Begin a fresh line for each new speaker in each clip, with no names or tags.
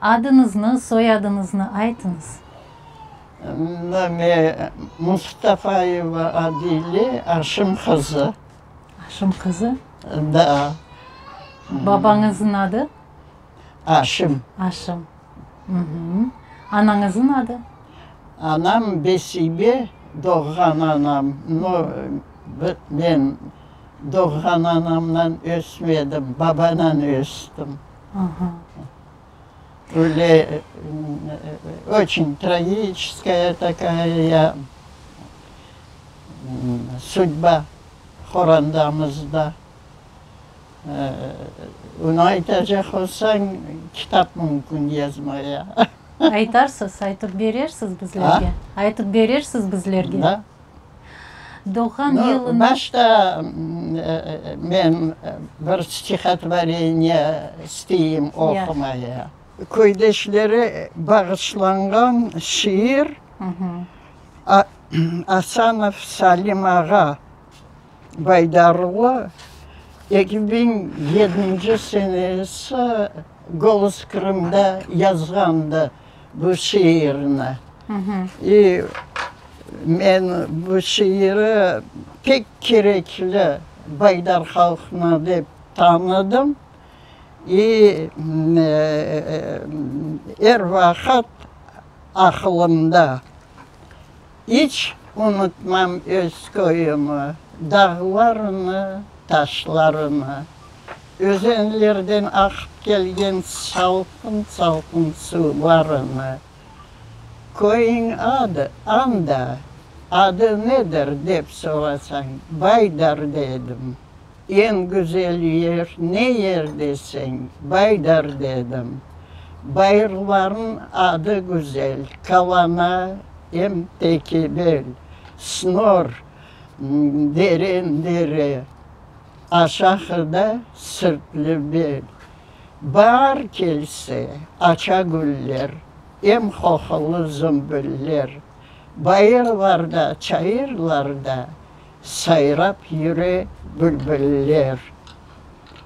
Adıñıznı, soyadıñıznı aytıñız.
Men Mustafayeva Adile Aşım qızı.
Aşım qızı?
Da.
Babañıznıñ adı?
Aşım.
Aşım. Anañıznıñ adı?
Anam Besibe, doğğan anam. No, men doğğan anamdan ösmedim, babanan östim. Öyle oçün tragiçeskaya takaya sudba qorandamızda. Onı aytacaq olsañ, kitap mümkün yazmaya.
Aytarsız, aytıp berersiz bizlerge? Aytıp berersiz bizlerge?
Da.
Doğğan yılını.
Başta men bir stihotvoreniye isteyim oqumaya. Köydeşlere bağışlanğan şiir Asanov Salim ağa Baydarlı 2007 senesi Golos Krımda yazğandı bu şiirni. İ men bu şiiri pek kerekli Baydar halqına dep tanıdım. İ er vaqıt aqılımda. İç unutmam öz köyümi, dağlarını, taşlarını, özenlerden aqıp kelgen salqın-salqın suvlarını. Köyüñ adı, anda, adı nedir, dep sorasañ, Baydar dedim. Eñ güzel yer ne yer deseñ, Baydar dedim. Bayırlarnıñ adı güzel, Kalana em Tekebel, Snor, Deren dere, aşağıda Sırtlıbel. Baar kelse, aça güller, em qoqulı zımbıller. Bayırlarda, çayırlarda Sayrap yüre bülbüller.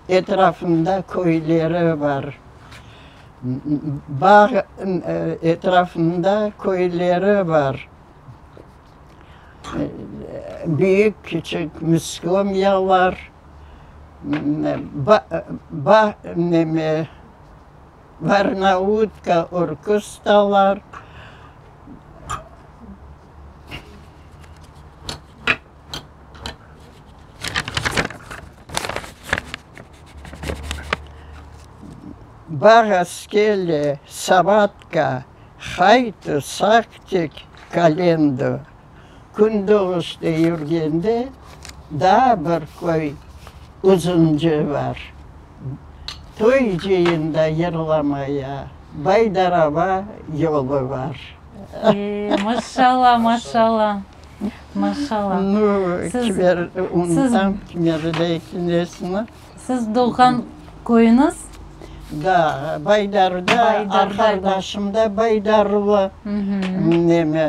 Etrafında köyleri bar. Bağ etrafında köyleri bar. Büyük, küçük Müskomyalar, ba, neme, Varnautka, Urkustalar. Bağ-Askele, Savatka, Haytı, Saqtik, Kalendu. Kündoğuşta yürgende daa bir köy, Uzuncı bar. Toy-cıyında yırlamaya Baydarava yolu bar.
Maşallah, maşallah, maşallah.
Nu, kimer unutam, kimer de ekinesini.
Siz doğğan köyüñiz?
Da, Baydarda, arqadaşım da Baydarlı, neme,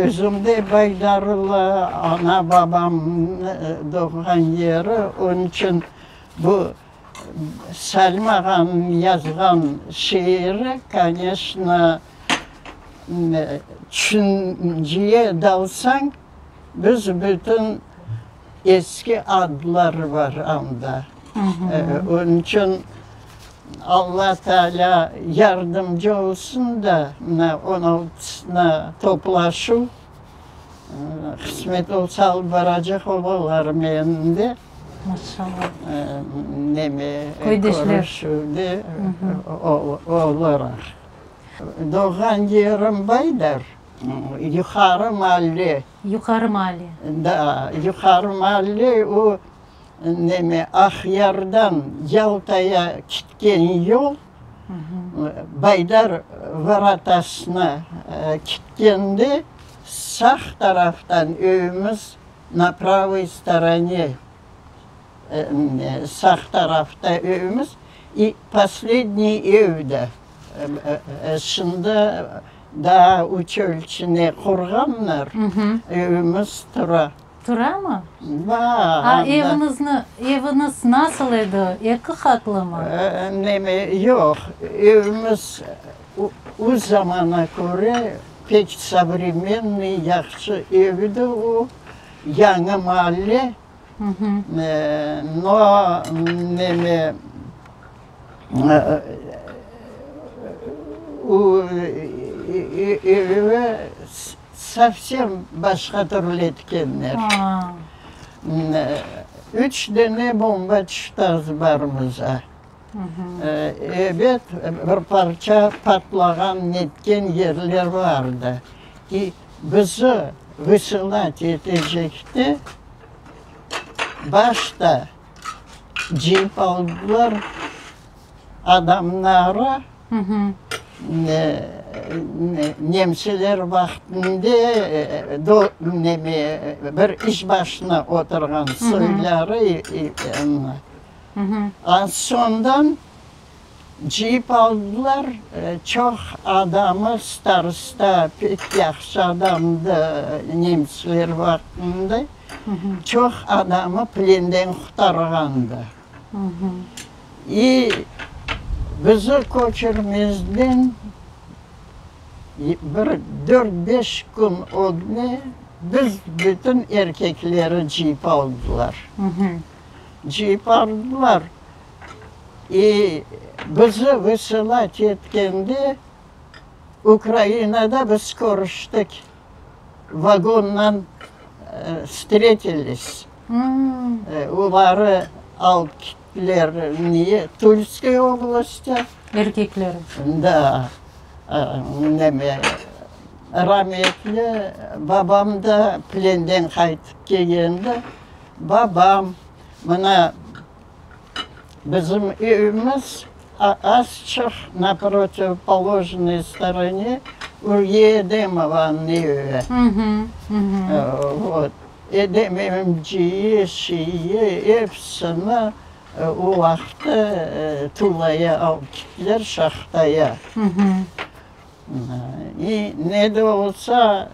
özüm de Baydarlı, ana-babam doğğan yeri, onıñ içün bu Salim ağanıñ yazğan şiiri, koneçno, tüşünceye dalsañ, biz bütün eski adlar bar anda. Onıñ içün Alla Teala yardımcı olsun da, mına on altısına toplaşuv, qısmet olsa alıp baracaq olalar meni de.
Maşallah.
Neme,
Köydeşler.
körüşüvde olaraq. Doğğan yerim Baydar, Yuqarı malle.
Yuqarı malle.
Da, Yuqarı malle, o, neme, Aqyardan Yaltaya ketken yol, Baydar vorotasına ketkende, sağ taraftan öyümiz Na pravıy storone, sağ tarafta evimiz, i posledniy ev de. Şimdi daa üç ölçüne qurğanlar, evimiz tura.
Turamı?
Bar.
A eviñizni, eviñiz nasıl edi, eki qatlımı?
Neme, yoq, evimiz o zamana köre pek sovremenniy, yahşı ev edi o, yañı maalle, no, neme, O evi sovsem başqa türlü etkenler. Üç dane bomba tüşti azbarımıza. Ebet, bir parça patlağan netken yerler vardı. İ bizi vısılat etecekte başta Cıyıp aldılar adamları, nemseler vaqtında neme, bir iş başına oturğan soyları, a soñdan cıyıp aldılar çoq adamı, starosta pek yahşı adamdı nemseler vaqtında. Çoq adamı plenden qurtarğandı. İ bizi köçürmezden bir dört-beş kün ögne biz bütün erkekleri cıyıp aldılar. Cıyıp aldılar. İ bizi vısılat etkende Ukrainada biz körüştik. Vagonnan vstretilis. Oları alıp kettiler neye, Tulskaya oblastya.
Erkekleri.
Da, neme, rametli babam da plenden qaytıp kelgendi. Babam, mına, Bizim evimiz azçıq na protivopoložnoy storone Ürge Edemovanıñ evi. Vot, Edem emciyi, şeyi, episini o vaqıtta Tulaya alıp kettiler, şahtaya. İ ne de olsa,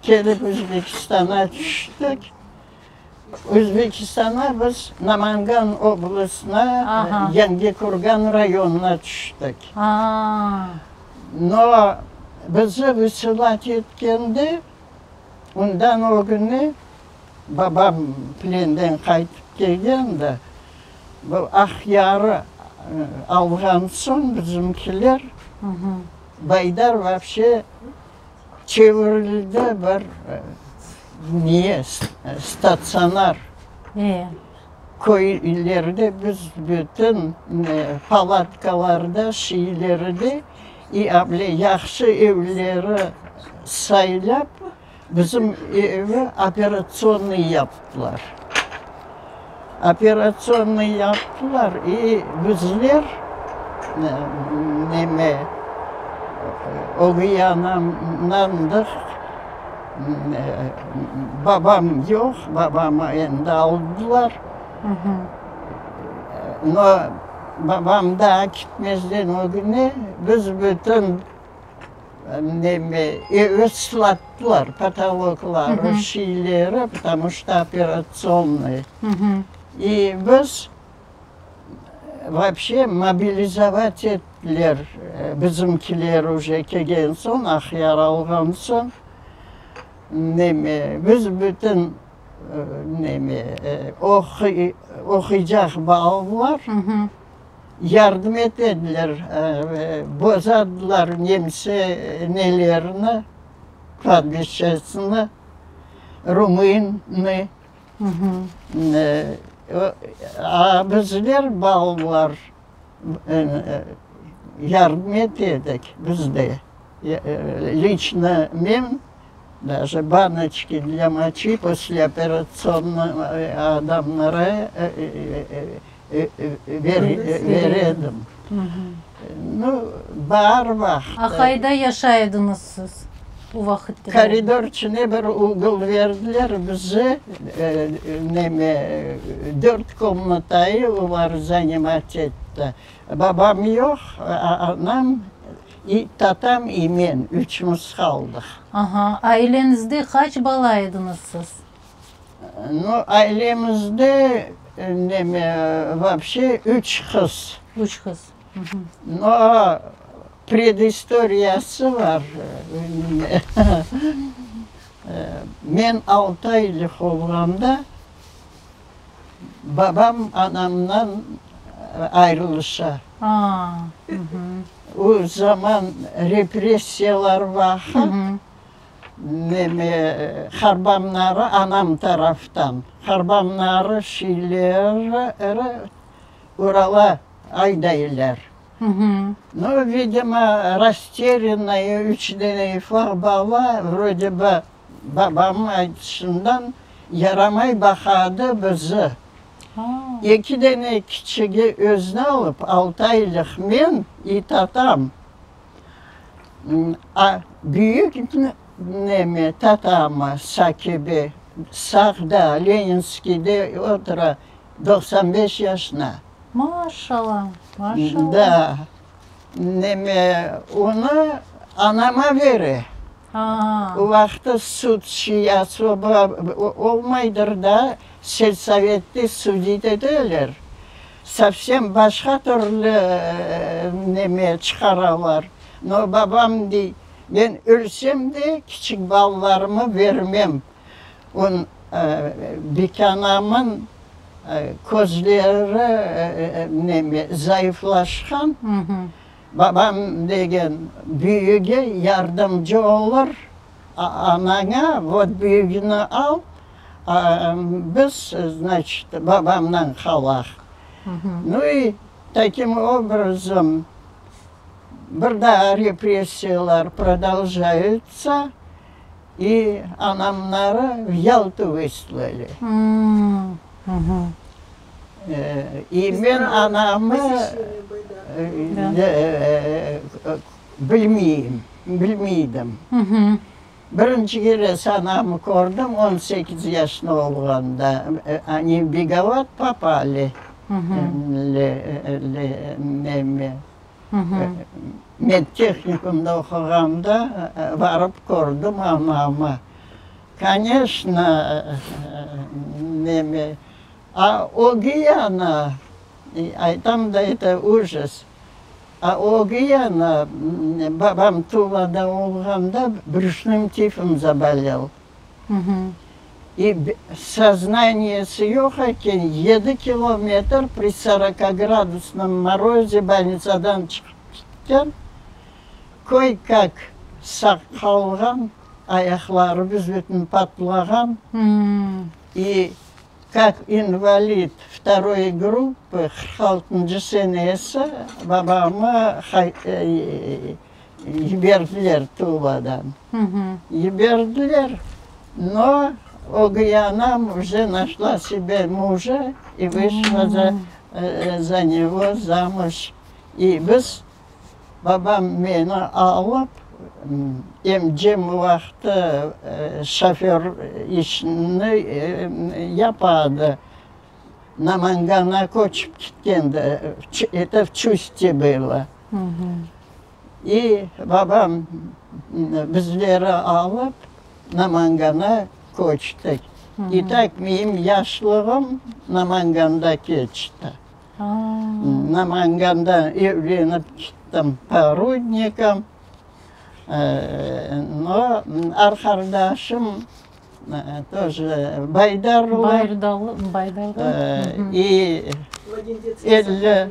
kelip Özbekistana tüştik. Özbekistana biz Namangan oblastına, Yangikurgan rayonına tüştik. No, bizi vısılat etkende, ondan ögüne babam plenden qaytıp kelgende, bu Aqyarı alğan soñ bizimkiler, Baydar voobşe Çevirildi bir niye, statsionar. Köylerde biz bütün palatkalarda, şeylerde i able yahşı evleri saylap, bizim evi operatsionnıy yaptılar. Operatsionnıy yaptılar i bizler, neme, ögey anamnandıq, babam yoq, babamı endi aldılar. No, babam daa ketmezden ögüne biz bütün Neme, ıslattılar potolokları, şeyleri, потому что operatsionnıy. İ biz voobşe mobilizovat ettiler, bizimkiler uje kelgen soñ, Aqyar alğan soñ, neme, biz bütün neme, oquycaq balalar Yardım etediler, bozadılar nemse nelerini, kladbişçesini, rumınnı. A bizler, balalar, yardım etedik biz de. Liçno men, daje banıçki dlâ moçi posleoperatsionnıy adamlara Bere edim. Nu, baar vaqtı.
A qayda yaşay ediñiz siz o vaqıtte?
Koridor içine bir ugol berdiler bize, neme, dört komnatayı olar zanimat etti. Babam yoq, anam. İ tatam, i men, üçümiz qaldıq.
Aha, aileñizde qaç bala ediñiz siz?
Nu, ailemizde, neme, vapşe, üç qız.
Üç qız.
No, predistoriyası bar. Men altı aylıq olğanda babam anamdan ayrılışa. O zaman repressiyalar vaqıt, neme, harbamları anam taraftan, harbamları, şeyleri Urala aydaylar. No, vidimo, rasteryanaya üç dene ufaq bala, vrode bı, babamnıñ aytışından, yaramay baqadı bizi. Eki dene kiçigi özüne alıp, altı aylıq men i tatam. A büyük neme, tatamı, Sakibe, sağda, Leninskiyde otura, 95 yaşına.
Maşallah, maşallah.
Da, neme, onı anama bere. O vaqıtta sud şiy osobo olmaydır da, selsovette sudit eteler. Sovsem başqa türlü neme çıqaralar. No, babam dey, men ölsem de, kiçik balalarımı bermem. On, bikanamın közleri neme, zayıflaşqan, babam degen, büyügi yardımcı olur anaña, vot büyügini al, biz, znaçit, babamnan qalaq. Nu i takim obrazom bir daa repressiyalar prodolžayutsa, İ anamları v Yaltu vıslali. İ men anamı bilmeyim, bilmeydim. Birinci keresi anamı kördim on sekiz yaşında olğanda. Oni v Begovat popali, neme. Medtehnikumda oquğanda barıp kördim anamı. Koneçno, neme, a ögey ana, aytam da, eto ujas, a ögey ana, babam Tulada olğanda brüşnım tifom zabolel. İ soznaniyesi yoq eken, yedi kilometr pri sorokagradusnom moroze bolnitsadan çıqıp ketken, köy-kak sağ qalğan, ayaqları büs-bütün patlağan, i kak invalid vtoroy gruppı 46-ncı senesi babamı Yiberdiler Tuladan. Yiberdiler, no, ögey anam uje našla sebe muja i vışla za za nego zamuj. I biz, babam meni alıp, emcem o vaqıtı şoför işini yapadı, Namangana köçip ketkendi, eto v Çuste bylo. İ babam bizleri alıp Namangana köçtik. İ tak menim yaşlığım Namanganda keçti. Namanganda evlenip kettim po rudnikam. No, arqardaşım Тоже Baydarlı.
Baydarlı.
İ 50,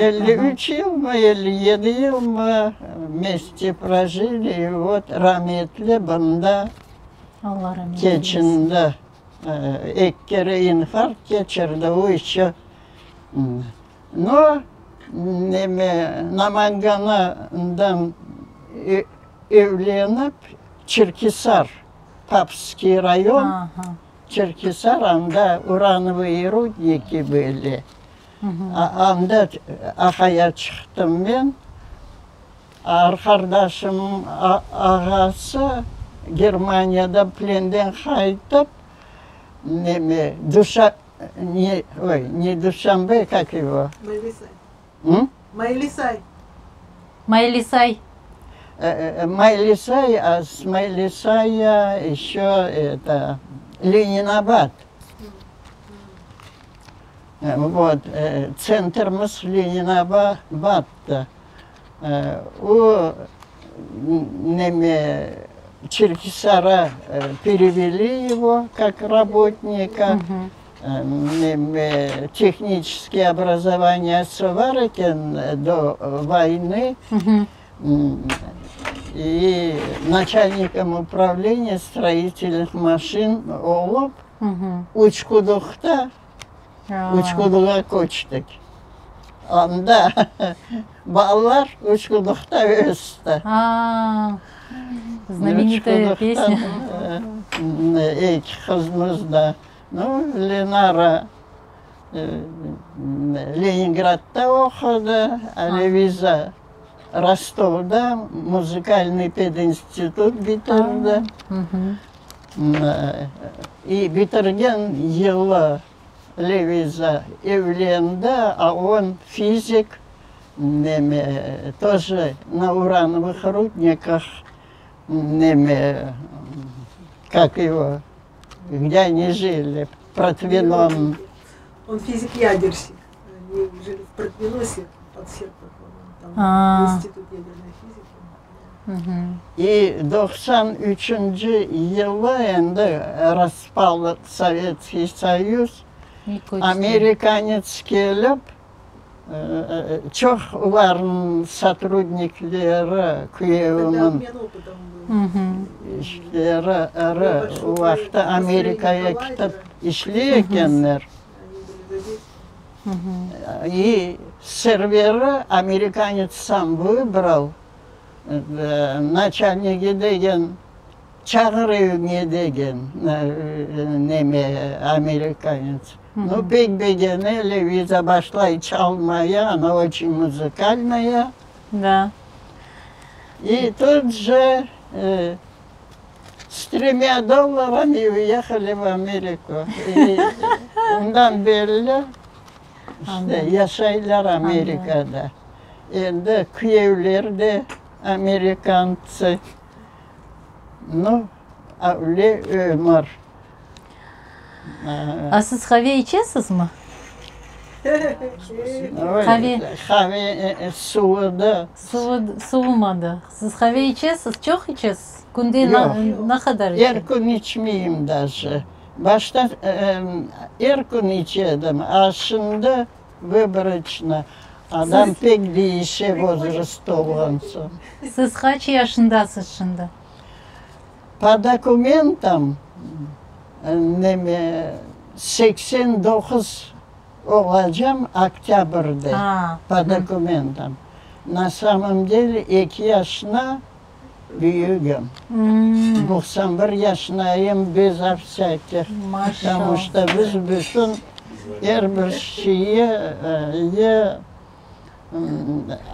53 yılmı, 57 yılmı vmeste projili, i vot rametli bunda keçindi. Eki kere infarkt keçirdi, o еще No, neme, Namangandan Evlenip, Çirkisar, Papskiy rayon, Çirkisar, anda uranovıy rudniki bili, anda aqaya çıqtım men. Arqardaşımnıñ ağası Germaniyada plenden qaytıp, neme, Duşa, ne, oy, ne Duşanbe, kak ego?
Maylisay. Maylisay.
Maylisay.
Maylisay, a s Maylisaya eşço eto, Leninabad. Vot, tsentrimiz Leninabadda. O, neme, Çirkisara pereveli ego kak rabotnika, neme, tehniçeskiy obrazovaniyası bar eken do voyny, i naçalnikom upravleniya stroitelnıh maşin olıp, Uçquduqta Uçquduğa köçtik. Anda balalar Uçquduqta östi.
Знаменитая песня.
Eki qızımız da. Nu, Lenara Leningradda oqudı, a Leviza Rostovda muzıkalnıy pedinstitut bitirdi. İ bitirgen yılı Leviza evlendi, a on fizik, neme, toje na uranovıh rudnikah, neme, kak ego, gde oni jili, Protvinon.
On fizik-yaderşik, oni jili v Protvinose, pod Serpuhovım, tam institut yadernoy fiziki.
İ 93-nci yılı endi raspal Sovetskiy Soyuz, amerikanets kelip, çoq olarnıñ sotrudnikleri, küyeviniñ işleri, o vaqıtta Amerikaya ketip işley ekenler. İ Serveri amerikanets sam vıbral. Naçalnigi degen, çağır evine degen, neme, amerikanets. Nu, pek begene, Leviza başlay çalmaya, ona oçün muzıkalnaya.
Da.
İ tut je s tremya dollarami uyehali v Ameriku. İ ondan belli İşte, yaşaylar Amerikada. Endi küyevler de amerikantsı. Nu, öyle ömür.
A siz qave içesizmi? Qave.
Qave suvudı.
Suvumadı. Siz qave içesiz, çoq içesiz? Künde ne qadar içesiz?
Er kün içmeyim daje. Başta er kün içe edim, a şimdi vıbroçno. Adam pek deyişe vozrast olğan soñ.
Siz qaç yaşındasız şimdi?
Po dokumentam, neme, 89 olacam oktâbrde, po dokumentam. Na samom dele eki yaşına Büyügim. 91 yaşındayım, bezo vsâkih. Потому что biz bütün er bir şeyi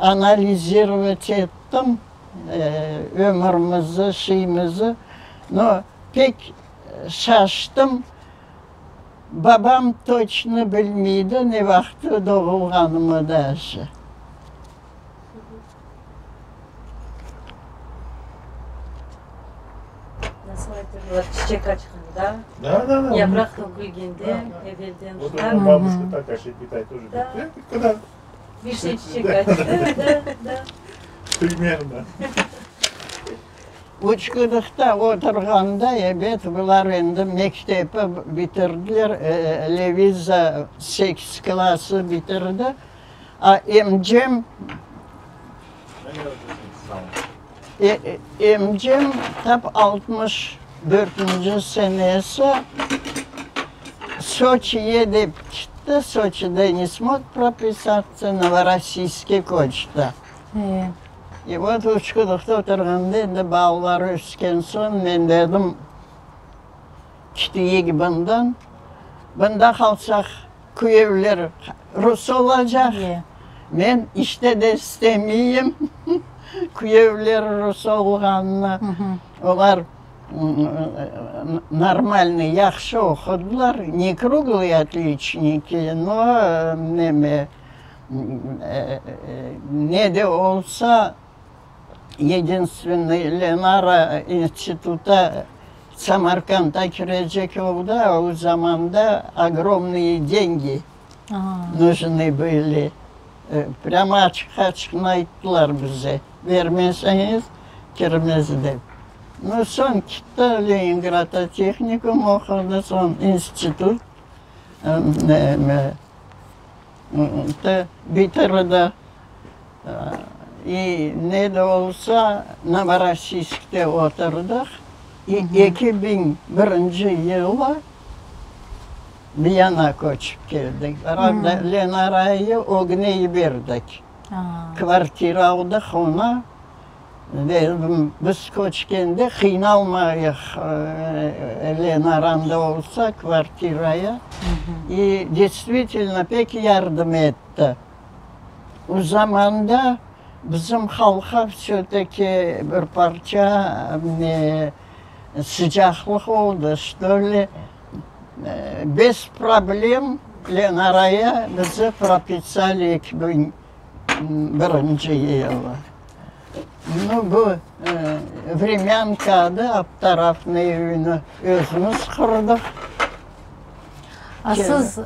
analizirovat ettim, ömürimizi, şeyimizi. No, pek şaştım, babam toçno bilmeydi ne vaqıt doğulğanımı daje.
Nasıl aytırlar, çiçek açqanda,
Da, da, da.
yapraq tökülgende, evelden
Вот
şunday.
у бабушка так ошибки тоже.
Да.
Когда
Vişne çiçek açtı, da, da.
Примерно.
Uçqudıqta oturğanda, ebet, bular endi mektepi bitirdiler, Leviza sekiz klası bitirdi. A emcem, emcem tap 64-nci senesi Soçiye dep kitti, Soçide ne smog propisatsâ, Novorossiyskke köçti. İ vot Uçqudıqta oturğanda endi balalar ösken soñ men dedim, kiteyik bundan, bunda qalsaq Küyevler rus olacaq. Men işte de istemeyim küyevler rus olğanını. Olar normalnıy, yahşı oqudılar, ne kruglые otliçniki, no neme. Ne de olsa, yedinstvenıy Lenara instituta Samarkandda kirecek oldı, a o zamanda ogromnıye dengi nujnı bıli. Prâmo açıq-açıq ayttılar bize, bermeseñiz, kirmez dep. Nu, soñ kitti, Leningradda tehnikum oqudı, soñ institut bitirdi. İ ne de olsa, Novorossiyskte oturdıq. İ 2001 yılı Viyana köçip keldik. Pravda, Lenarayı ögüne yiberdik. Kvartira aldıq oña. Ve biz köçkende qıynalmayıq, Lenaranda olsa kvartiraya. İ destvitelno pek yardım etti. O zamanda bizim halqqa vse-taki bir parça sıcaqlıq oldı, çto li, bez problem Lenaraya bizi propisali 2001 yılı. Nu, bu vremânkadı, aptarafnıy evini özümiz qurdıq.
A siz,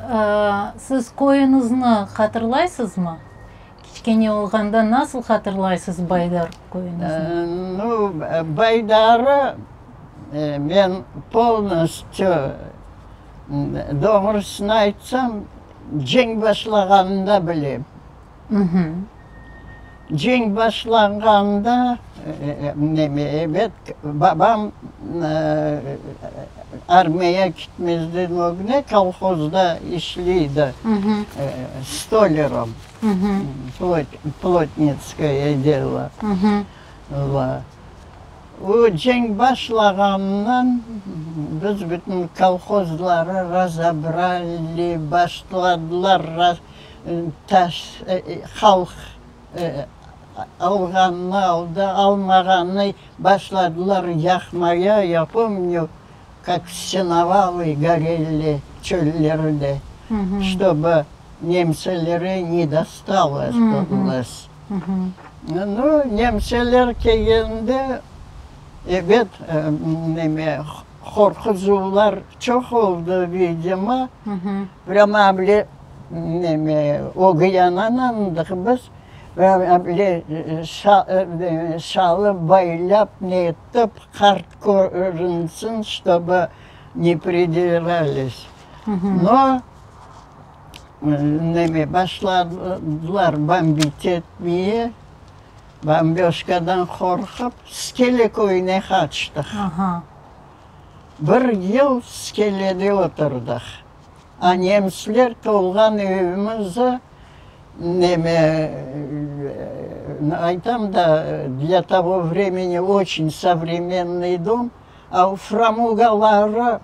siz köyüñizni hatırlaysızmı? Kiçkene olğanda nasıl hatırlaysız Baydar köyüñizni?
Nu, Baydarı men polnostyu, doğrusını aytsam, cenk başlağanında bilem. Cenk başlanğanda, neme, ebet, babam armiyağa ketmezden ögüne kolhozda işleydi, stolerom, plotnitskoye delo. O cenk başlağanından biz bütün kolhozları razobrali, başladılar Taş halq alğanını aldı, almağanını başladılar yaqmaya, ya pomnü, kak senovalı goreli çöllerde, ştobı nemselere ne dostalось. Nu, nemseler kelgende, ebet, neme, Qorquzuvlar çoq oldı, vidimo. Prâmo bile neme, ögü yananandıq biz, prâmo bile şalı baylap netip, qart körünsin, ştobı ne pridirались. No, neme, başladılar bombit etmeye. Bombeşkadan qorqıp, Skele köyüne qaçtıq. Bir yıl Skelede oturdıq. A nemsler tolğan evimizi, neme, aytam da, dlâ togo vremeni oçün sovremennyy dom, a framugaları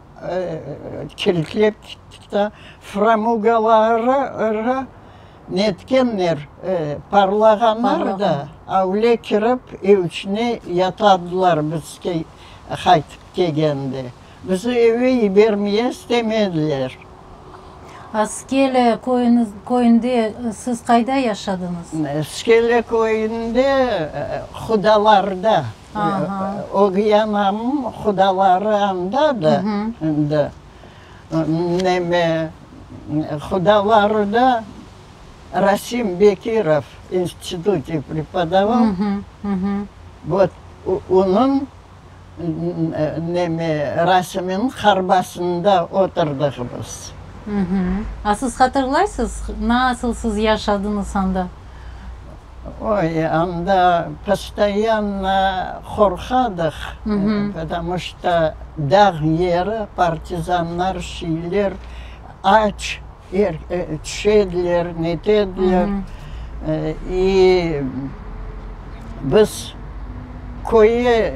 kilitlep kettik da, framugaları Netkenler, parlağanlar da, avle kirip, ev içine yatadılar biz qaytıp kelgende. Bizi eve yibermeye istemediler.
A Skele köyünde siz qayda yaşadıñız?
Skele köyünde Hudalarda. Ögey anamnıñ hudaları anda da. Neme, Hudalarda Rasim Bekirov institute prepodaval, vot, onıñ, neme, Rasimniñ harbasında oturdıq biz.
A siz hatırlaysız, nasıl siz yaşadıñız anda?
Oy, anda postoyanno qorqadıq, potomu çto dağ yeri, partizanlar, şiyler aç tüşediler, netediler. İ biz köye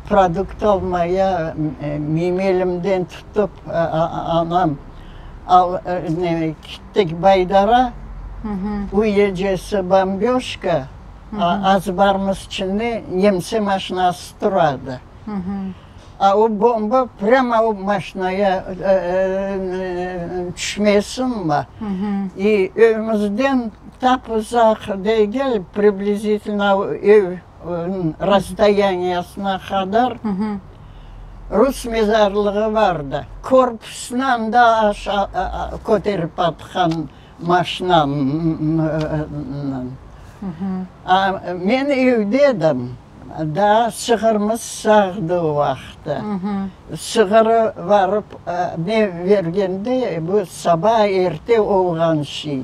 produkt almaya menim elimden tutıp anam Kettik Baydara, üyecesi bombeşka, azbarımız içinde nemse maşinası turadı. A o bomba prâmo o maşinaya tüşmesinmi? İ evimizden. Tap uzaq degil, priblizitelno ev rasstoyaniyesına qadar rus mezarlığı bardı. Korpusnı anda aşağı köterip atqan maşinanen. Men evde edim, daa sığırımız sağdı o vaqıtı. Sığırı varıp ne bergende, bu saba erte olğan şey.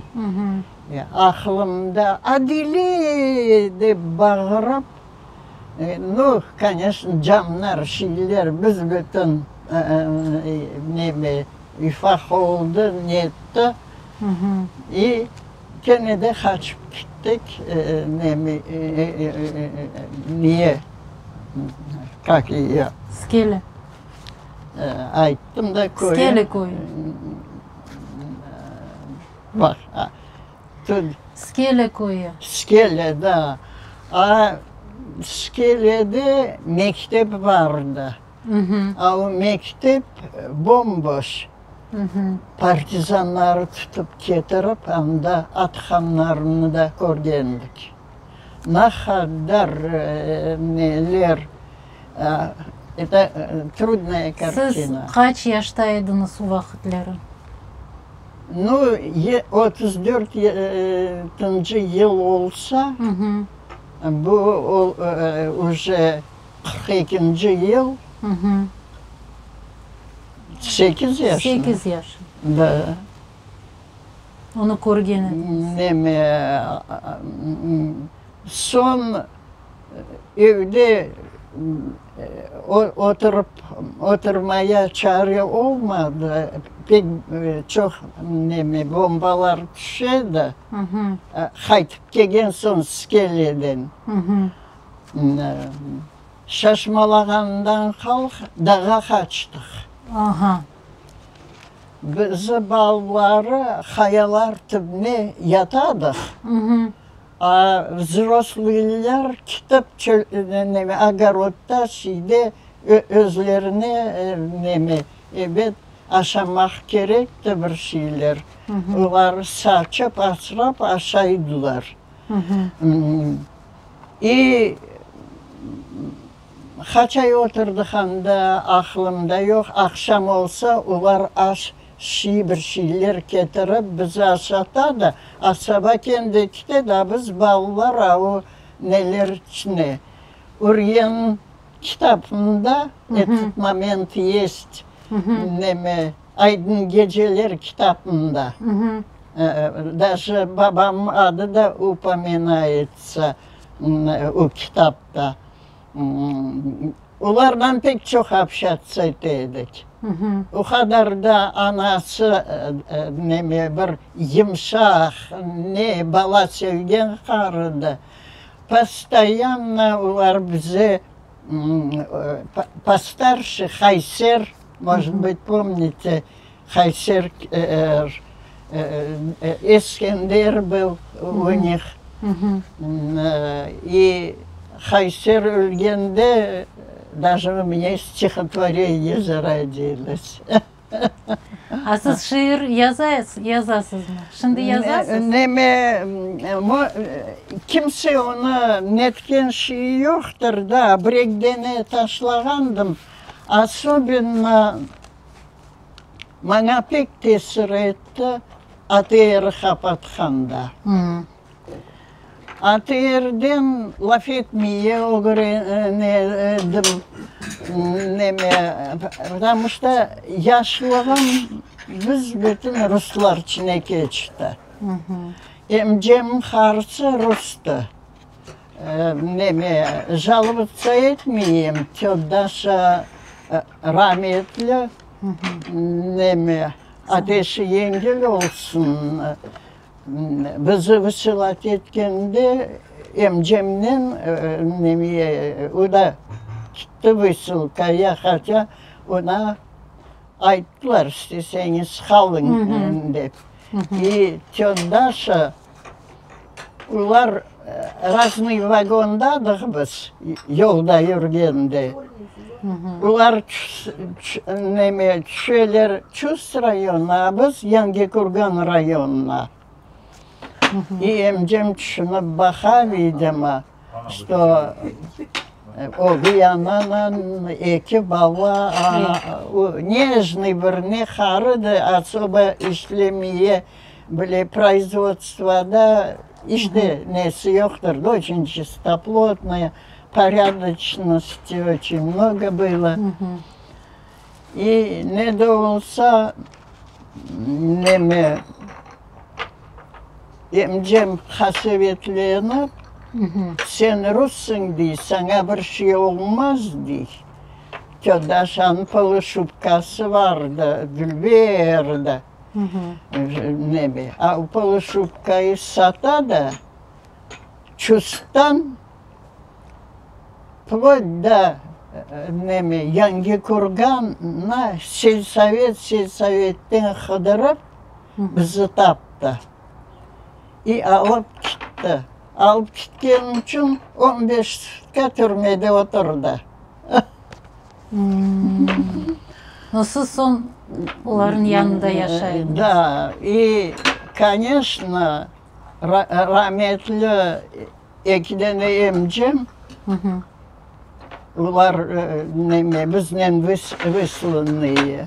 Aqlımda, Adile! dep bağırıp, nu, koneçno, camlar, şeyler büs-bütün neme, ufaq oldı, netti. İ kene de qaçıp kettik, neme, niye, kak eyo?
Skele.
Ayttım da köyü.
Skele köyü.
Baq,
Skele köyü.
Skele, da. A Skelede mektep vardı. A o mektep bom-boş. Partizanları tutıp ketirip, anda atqanlarını da körgendik. Ne qadar neler, eto trudnaya kartina.
Siz qaç yaşta ediñiz o vaqıtları?
Nu, 34 tıncı yıl olsa, bu uje qırq ekinci yıl, sekiz yaşında.
Sekiz yaş.
Da.
Onı körgen ediñiz.
Neme, soñ Evde oturıp, oturmaya çare olmadı, pek çoq neme, bombalar tüşedi, qaytıp kelgen soñ skeleden. Şaşmalağandan halq dağa qaçtıq. Bizi balaları qayalar tübüne yatadıq. A vzroslıylar kitip çöl, neme, ogorodda, şeyde özlerine, neme, ebet, aşamaq kerek de bir şeyler. Olar saçıp, asrap aşaydılar. İ qaç ay oturdıq anda, aqlımda yoq, aqşam olsa, olar aş Şiy bir şiyler ketirip bizi aşata da, a saba kendi kite da biz balalar a o neler içine. Ürgen kitapında etot moment yest neme Aydın geceler kitapında daje babam adı da upominayetsa o kitapta. Olardan pek çoq obşâtsa ete edik. O qadar da anası neme bir yımşaq, ne bala sevgen qarıdı. Postoyanno olar bize postarşi Hayser, может быть, pomnite, Hayser Eskender был u nih. İ Hayser ölgende daje u menya stihotvoreniye zarodilos.
A siz şiir yazasızmı? Şimdi yazasız?
Neme, kimse onı netken şeyi yoqtır da, bir eki dene taşlağandım, osobenno Maña pek tesir etti ATR qapatqanda. ATRden laf etmeye ögrenedim, neme, потому что yaşlığım büs-bütün ruslar içine keçti. Emcem qarısı rustı. Neme, jalobıtsa etmeyim, töt Daşa rametli, neme, ateşi yengil olsun, bizi vısılat etkende emcemnen, neme, o da kitti vısılkaya, hatâ ona ayttılar, isteseñiz qalıñ dep. İ töt Daşa Olar raznıy vagondadıq biz, yolda yürgende. Olar neme, tüşeler Çust rayonına, a biz Yangikurgan rayonına. İ emcem tüşünip baqa, vidimo, çto ögey ananen eki bala, nejnıy bir, ne qarı da osobo işlemeye bile proizvodstvoda iç de nesi yoqtır, oçün çistoplotnaya, porâdoçnosti oçün mnogo bylo. İ ne de olsa, neme, emcem qasevetlenip, sen russıñ, dey, saña bir şey olmaz, dey. Tödaşanıñ poluşubkası vardı, dülberdi, neme, a o poluşubkayı sata da, çusttan Vplot do neme, Yangikurganna selsovet selsovetten qıdırıp bizi taptı. İ alıp kitti. Alıp kitkeni içün on beş sutka türmede oturdı.
No siz soñ olarnıñ yanında yaşay ediñiz.
Da, i, koneçno, rametli Eki dene emcem, olar neme, biznen vıslanıye,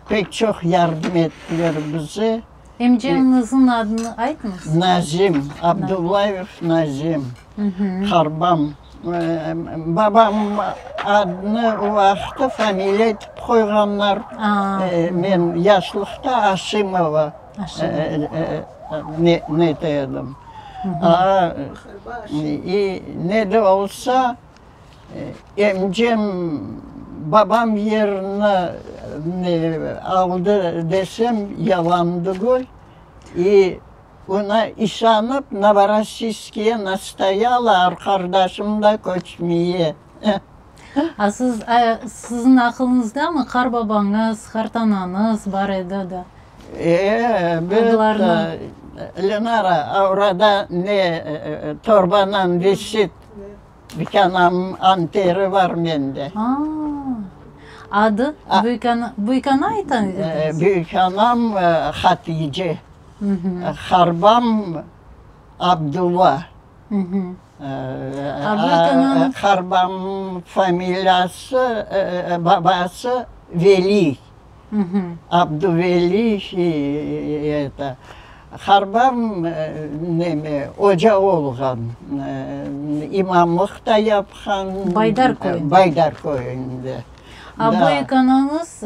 pek çoq yardım ettiler bize.
Emceñizniñ adını aytıñız.
Nazim, Abdullayev Nazim, qarbam. Babam adını o vaqıtı familiya etip qoyğanlar. Men yaşlıqta Aşimova nete edim. Ne de olsa, emcem babam yerini aldı desem, yalan degil. İ oña işanıp, Novorossiyskke nastoyala, arqardaşım da köçmeye.
A siz, siziñ aqılıñızdamı, qarbabañız, qartanañız bar edi da?
E, elbette, Lenara, aurada ne torbanan visit, büyükanamnıñ anteri bar mende.
A, adı, büyükana, büyükana ayta ediñiz?
Büyükanam Hatice, qarbam Abdulla. Qarbamnıñ familiyası, babası Veliy. Abduveli eto, qarbam neme, oca olğan, imamlıq da yapqan.
Baydar köyünde.
Baydar köyünde.
A büyükanañız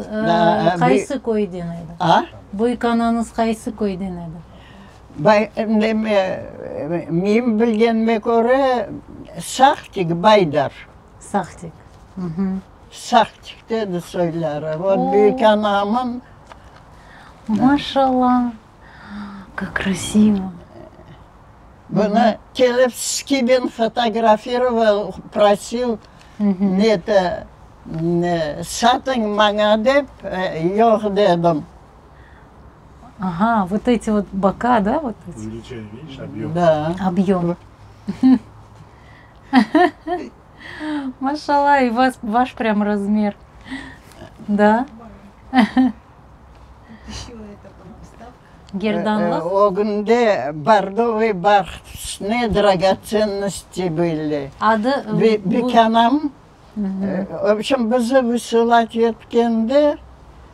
qaysı köyden edi?
A?
Büyükanañız qaysı köyden edi?
Bay, neme, menim bilgenime köre, Sahtik, Baydar.
Sahtik.
Sahtik dedi soyları. Vot büyük anamın.
Maşallah, kak krasivo.
Bunı kelip Skibin fotografiroval, prosil, neto, satıñ maña dep, yoq dedim.
Aha, vot eti vot boka, da, vot eti?
Увеличение, видишь, объем.
Da.
Объем. Maşallah, i vas, vaş prям razmer. Da? Gerdanlıq.
Ögünde bordovıy barhıt üstüne dragotsennosti были.
Adı
Bikanam, v obşem, bizi vısılat etkende,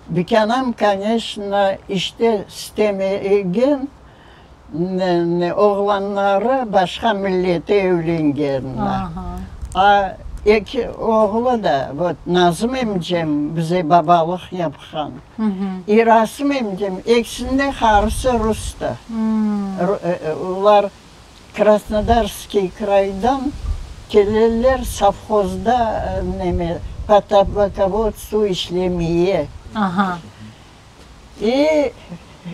bikanam, koneçno, işte istemegen, Oğlanları başqa millete evlengenler. A eki oğlu da, vot, Nazım emcem bize babalıq yapqan, i Rasım emcem, ekisiniñ de qarısı rustı. Olar Krasnodarskiy kraydan keleler sovhozda neme, po tabakovodstvu işlemeye. I,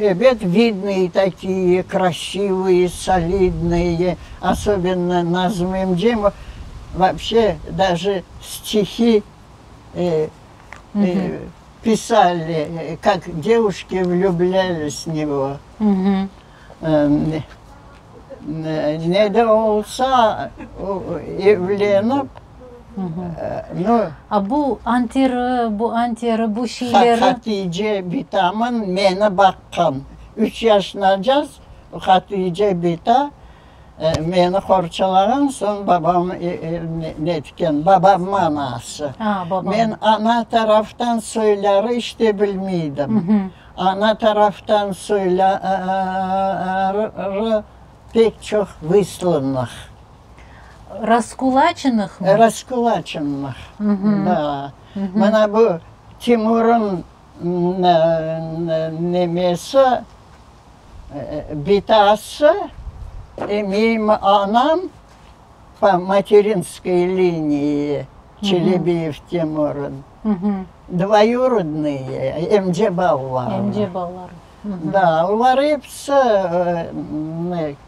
ebet, vidnıye takiye, krasivıye, solidnıye, osobenno Nazım emcem, voobşe, daje stihi pisali, kak devuşki vlüblâlis v nego. Ne de olsa, evlenip, nu.
A bu anteri, bu anteri, bu şeyleri.
Hatice bitamın meni baqqan. Üç yaşınacaz. Hatice bita meni qorçalağan soñ babam netken, babamnıñ anası. Men ana taraftan soyları iç de bilmeydim. Ana taraftan soyları pek çoq vıslanıq.
Raskulaçenıhmı?
Raskulaçenıh, da. Mına bu Timur'ın nemesi, bitası, emiyim anam po materinskoy liniyi Çelebiyev Timur'ın dvoyurодные, emce balaları.
Emce balaları.
Da, olar episi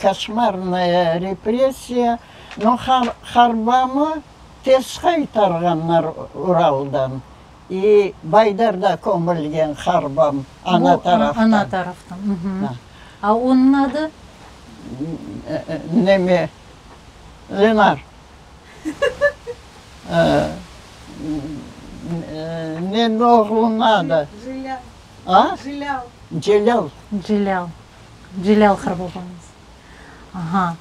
koşmarnaya repressiya, no harbamı tez qaytarğanlar Uraldan. İ Baydarda kömülgen harbam, ana taraftan.
Ana taraftan. A onıñ adı?
Neme, Lenar. Neniñ oğlunıñ adı?
Celâl.
A?
Celâl.
Celâl.
Celâl. Celâl qarbabañız. Aha.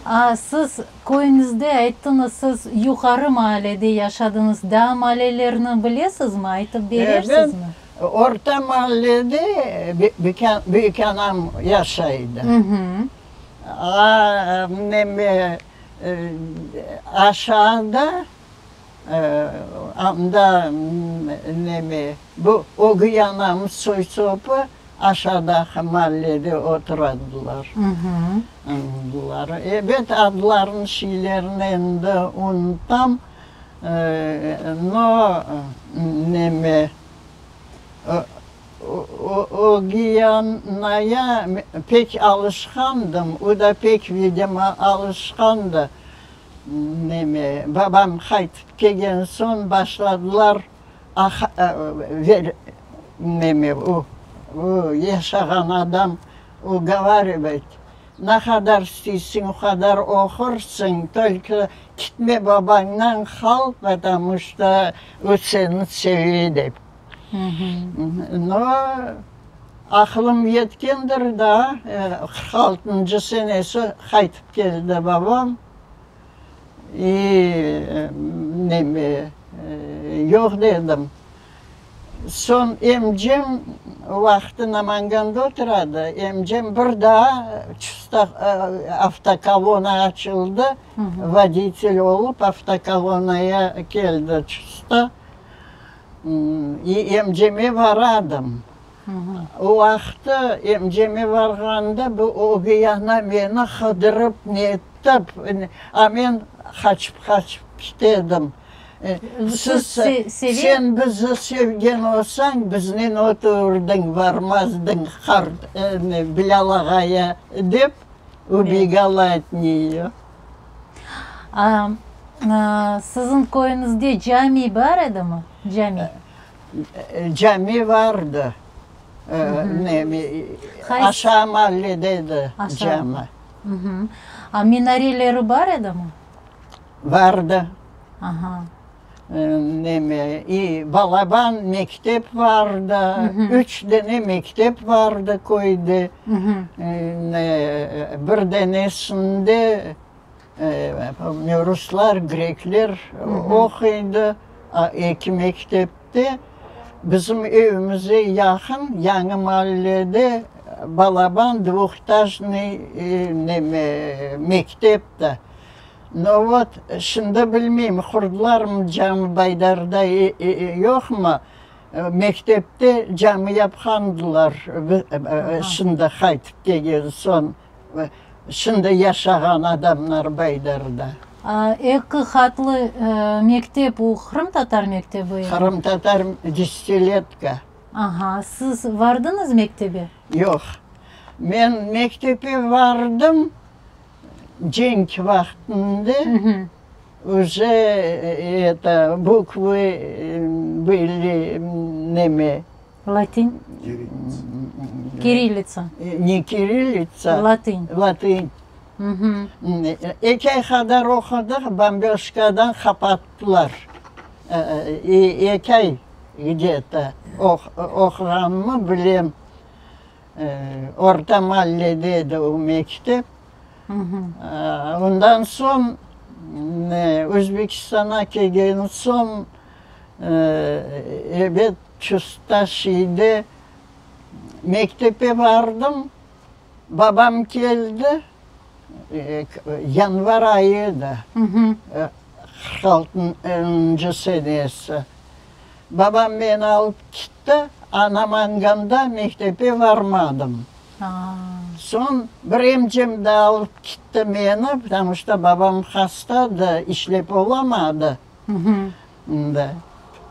A siz köyüñizde ayttıñız, siz yuqarı maalede yaşadıñız. Daa maalelerni bilesizmi, aytıp berersizmi?
Ben orta maallede büyükanam yaşaydı. A neme, aşağıda Anda neme, bu ögüy anam soy-sopı aşağıdaki mallede oturadılar. Bular, ebet, adlarını, şeylerini endi unutam, no, neme, ögüy anaya pek alışqandım, o da pek, vidimo, alışqandı. Neme, babam qaytıp kelgen soñ başladılar neme, o, o yaşağan adam ugovarivat, ne qadar isteysiñ, o qadar oqursıñ, tolko kitme babañdan qal, potomu çto o seni seve, dep. No, aqılım yetkendir daa, 46-ncı senesi qaytıp keldi babam. İ, neme, yoq dedim. Soñ emcem o vaqıtı Namanganda oturadı, emcem bir daa Çusta avtokolonna açıldı, voditel olıp avtokolonnaya keldi Çusta. Emceme varadım. O vaqıtı emceme varğanda bu ögey ana meni qıdırıp netip, a men qaçıp-qaçıp kitedim. Siz, sen bizi sevgen olsañ, biznen oturırdıñ, varmazdıñ qart Bilâl ağaya, dep ubegala ot neyo.
Siziñ köyüñizde cami bar edimi, cami?
Cami vardı. Aşağı mallede edi cami.
A minareleri bar edimi?
Vardı. Neme, i balaban mektep vardı, üç dene mektep vardı köyde. Bir denesinde Ruslar, grekler oquydı, eki mektepte. Bizim evimize yaqın yañı mallede balaban dvuhetažnıy neme, mektepti. No vot, şimdi bilmeyim, qurdılarmı cami Baydarda, yoqmı, mektepte cami yapqandılar, şimdi qaytıp kelgen soñ. Şimdi yaşağan adamlar Baydarda.
Eki qatlı mektep, o qırımtatar mektebi edi?
Qırımtatar desetiletka.
Aha, siz vardıñız mektebe?
Yoq. Men mektebe vardım cenk vaqtında, uje eto, bukvı bıli neme.
Latin? Kirillitsa.
Ne kirillitsa.
Latın.
Latın. Eki ay qadar oqudıq, bomberjkadan qapattılar. Eki ay gde-to oquğanımı bilem. Orta mallede edi o mektep. Ondan soñ Özbekistanğa kelgen soñ, ebet, Çusta şeyde mektepke bardım. Babam keldi, yanvar ayı edi, 46-ncı senesi. Babam meni alıp kitti, anam anganda mektepke varmadım. Soñ bir emcem de alıp kitti meni, потому что babam hasta edi, işlep olamadı.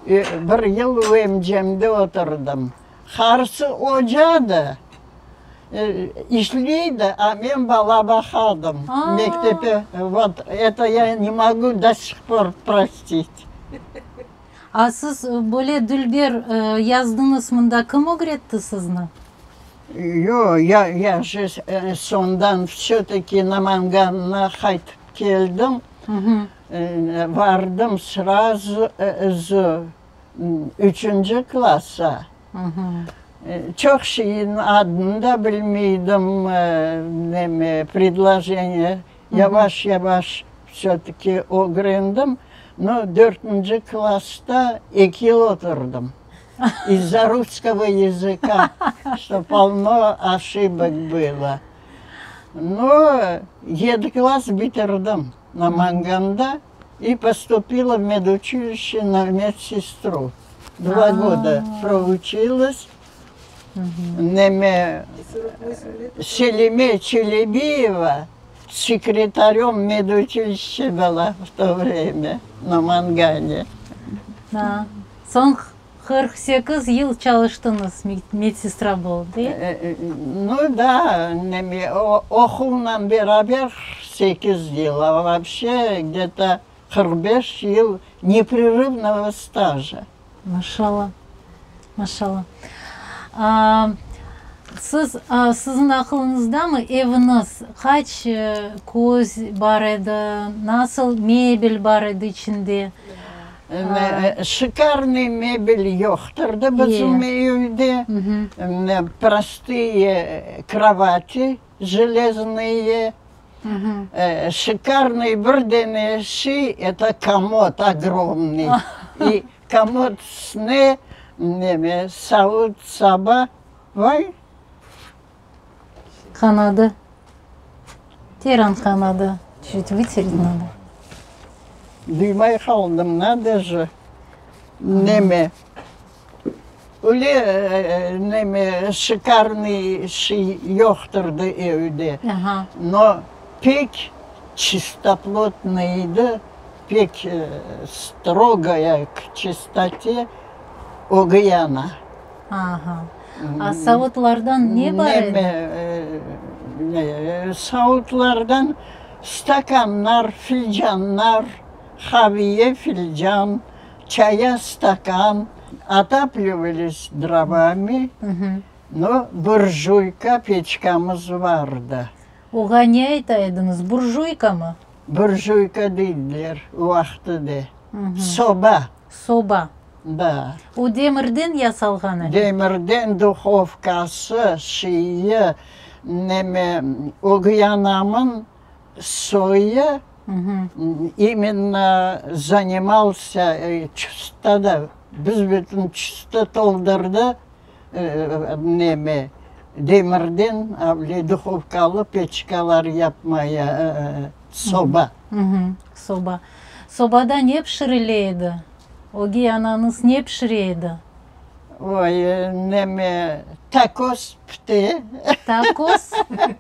Bir yıl o emcemde oturdım. Qarısı oca edi, işleydi, a men bala baqadım mektepe. Vot, eto ya ne mogu do sih por prostit.
A siz böyle dülber yazdıñız mında, kim ögretti sizni?
Yoq, ya, ya je soñdan vse-taki Namanganğa qaytıp keldim. Vardım srazu üçünci klassa. Çoq şeyniñ adını da bilmeydim, neme, predloženiye yavaş-yavaş vse-taki ögrendim. No, dörtünci klassta eki yıl oturdım. İz-za russkogo yazıka, çto polno oşibok bylo. No, yedi klass bitirdim Namanganda i postupila v meduçilişçe na medsestru. Dva goda prouçilas. Neme, Selime Çelebiyeva sekretaröm meduçilişçe byla v to vremâ Namangane.
Soñ 48 yıl çalıştıñız medsestra bolıp, değil?
Nu da, neme, oquvnan beraber 48 yıl, a vobşe gde-to 45 yıl neprerıvnogo staja.
Maşallah, maşallah. Siz, siziñ aqılıñızdamı, eviñiz qaç köz bar edi, nasıl mebel bar edi içinde?
Şikarnıy mebel yoqtırdı bizim evde, prostıye krovati jelezныye, şikarnıy bir dene şey, eto komod ogromnıy, i komod üstüne neme, savut-saba, vay.
Qanadı. Teran qanadı. Çut vyterit nado.
Duymay qaldım, nado je. Neme, öyle neme, şikarnıy şey yoqtırdı evde. No, pek çistoplotnıy edi, pek strogaya k çistote ögey ana.
Aha. A savutlardan ne bar edi?
Neme, savutlardan stakanlar, filcanlar, haviye filcan, çaya stakan, otapливались drovami, no burjuyka peçkamız vardı.
Oğa ne ayta ediñiz, burjuykamı?
Burjuyka deydiler o vaqtı de, soba.
Soba.
Da.
O demirden yasalğan edi?
Demirden duhovkası, şeyi, neme, ögey anamın soyu imenno zanimalsâ çusta da, biz bütün çusta toldurdı, neme, demirden avle duhovkalı peçkalar yapmaya, soba.
Soba. Sobada ne pişirile edi? Ögey anañız ne pişire edi?
Oy, neme, takos pite.
Takos?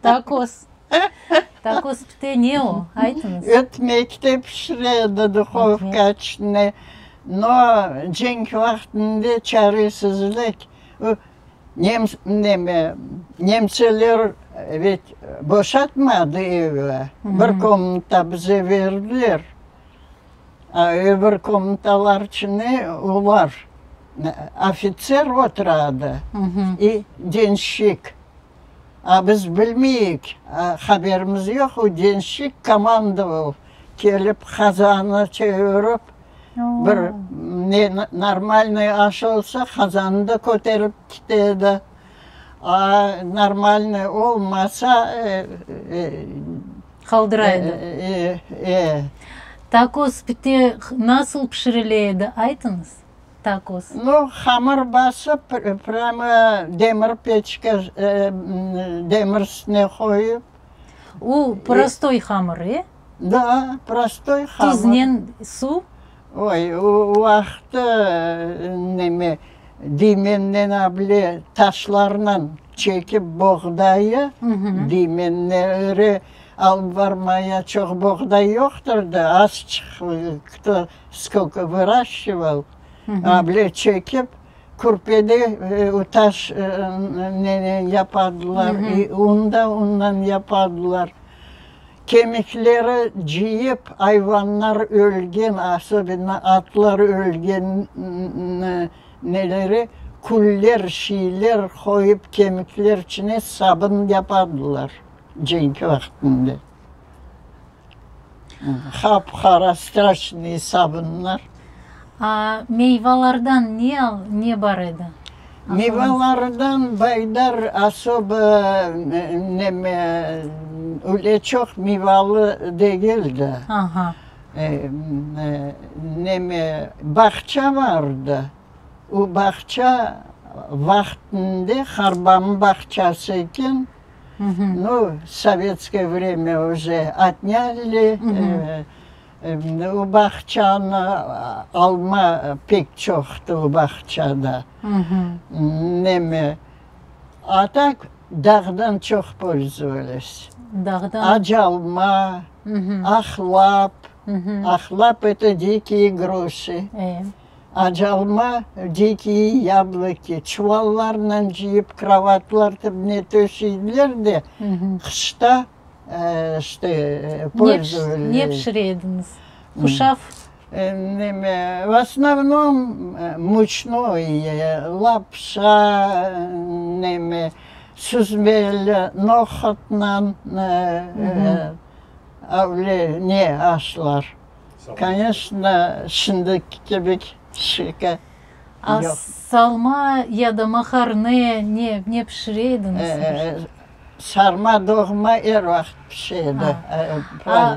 Takos. Takos pite ne o? Aytıñız.
Ötmek de pişire edi duhovka içinde. No, cenk vaqtında çaresizlik. Neme, nemseler vet boşatmadı evi. Bir komnata bize berdiler. A öbür komnatalar içine olar, ofitser oturadı i denşik. A biz bilmeyik, haberimiz yoq, o denşik komandoval, kelip qazanı çevirip, bir ne normalnıy aş olsa, qazanı da köterip ketedi. A normalnıy olmasa,
Qaldıra edi.
E.
Takos pite nasıl pişirile edi, aytıñız? Takos.
Nu, hamır basıp, prâmo demir peçka, demir üstüne qoyıp.
O, prostoy hamır, e?
Da, prostoy hamır.
Tuznen suv?
Oy, o vaqıtta neme, diymenden able taşlarnen çekip boğdayı, diymenleri alıp barmaya çoq boğday yoqtır da, azçıq, kto skolko vıraşçıval, able çekip, kürpede o taş nenen yapadılar, un da undan yapadılar. Kemikleri cıyıp, ayvanlar ölgen, asobенно atlar ölgen neleri, küller, şiyler qoyıp kemikler içine sabın yapadılar cenk vaqtında. Qap-qara straşnıy sabınlar.
A meyvalardan ne ne bar edi?
Meyvalardan Baydar osobo neme, öyle çoq meyvalı degildi.
Aha.
Neme, bağça vardı. O bağça vaqtında harbamı bağçası eken. Nu, sovetskoye vremya uje otnyali. O bağçanı, alma pek çoqtı o bağçada. Neme, a tak dağdan çoq pölzovalis.
Dağdan?
Acalma, ahlap, ahlap eto dikiye gruşi, acalma, dikiye yabloki, çuvallarnen cıyıp krovatlar tübüne töşeydiler de, qışta İşte, pölzovali.
Ne pişire ediñiz? Huşaf?
Neme, v osnovnom, muçnoye, lapşa, neme, süzmeli nohutnan, öyle ne aşlar. Koneçno, şimdiki kibi şeker
A
yoq.
Salma ya da maharne ne, ne pişire ediñiz?
Sarma, doğma er vaqıt pişe edi.
A,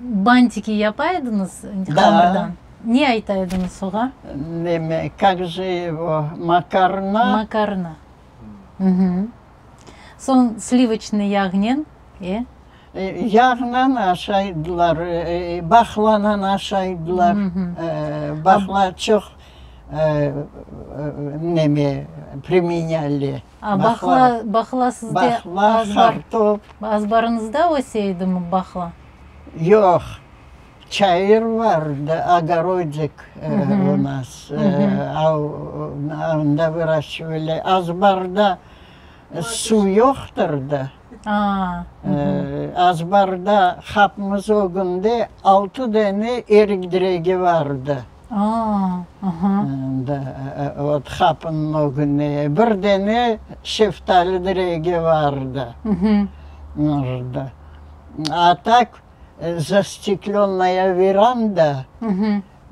bantiki yapa ediñiz hamırdan? Ne ayta ediñiz oğa?
Neme, kak je ego, makarna.
Makarna. Soñ slivoçnıy yağnen, e?
Yağnan aşaydılar, baqlanan aşaydılar. Baqla çoq neme primenyali.
A baqla, baqla sizde
Baqla, qartop.
Azbarıñızda öse edimi baqla?
Yoq, çayır vardı, ogorodik u nas, anda vıraşçivali. Azbarda suv yoqtır da. Azbarda qapımız ögünde altı dane erik diregi vardı. Vot, qapınıñ ögünde bir dane şeftali diregi vardı. A tak zasteklennaya veranda,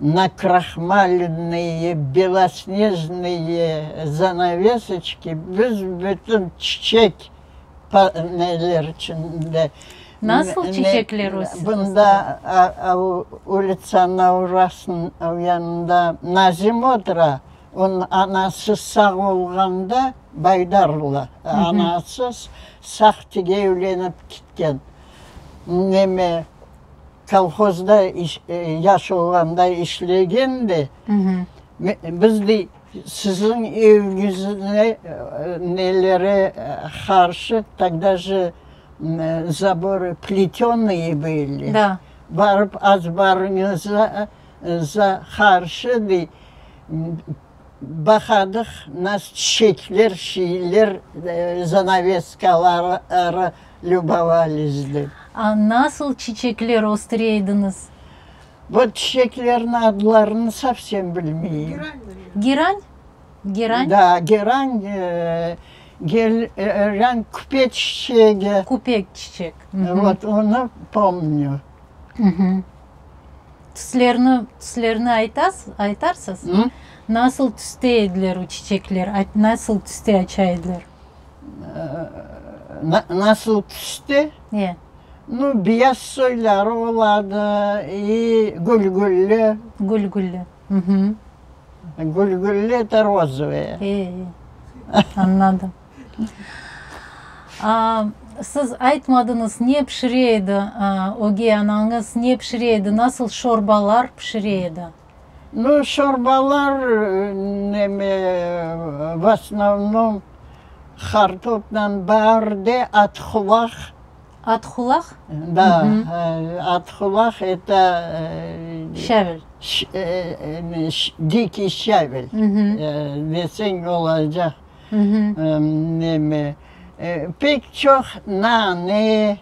nakrahmalennıye belosnejnıye zanavesoçki, büs-bütün çiçek neler içinde.
Nasıl çiçekler östü?
Bunda ulitsanıñ aurasınıñ yanında Nazim otura, onıñ anası sağ olğanda, Baydarlı, anası Sahtige evlenip ketken. Neme, kolhozda yaş olğanda işlegen de, biz dey, Siziñ eviñizne nelere qarşı, togda je zaborı pletenıye byli, barıp azbarıñıza qarşı, dey, baqadıq, nas çiçekler, şeyler, zanaveskaları lübovalis, dep.
A nasıl çiçekler östüre ediñiz?
Bu çiçeklerniñ adlarını sovsem bilmeyim.
Geran, Geran?
Da, geran, geran, küpe çiçegi.
Küpe çiçek.
Vot, onı pomnü.
Tüslerini, tüslerini aytasız, aytarsız? Nasıl tüste ediler o çiçekler, nasıl tüste aça ediler?
Nasıl tüste?
E.
Nu, beyaz soyları oladı i gül-güllü.
Gül-güllü. Hı-hı.
Gül-güllü, eto rozovıye.
E, e. Añladım. A, siz aytmadıñız, ne pişire edi ögey anañız, ne pişire edi, nasıl şorbalar pişire edi?
Nu, şorbalar, neme, v osnovnom, hartopnan baarde atqulaq.
Atqulaq?
Da, atqulaq, eto.
Şavel.
Dikiy şavel, deseñ olacaq. Neme, pek çoq nane,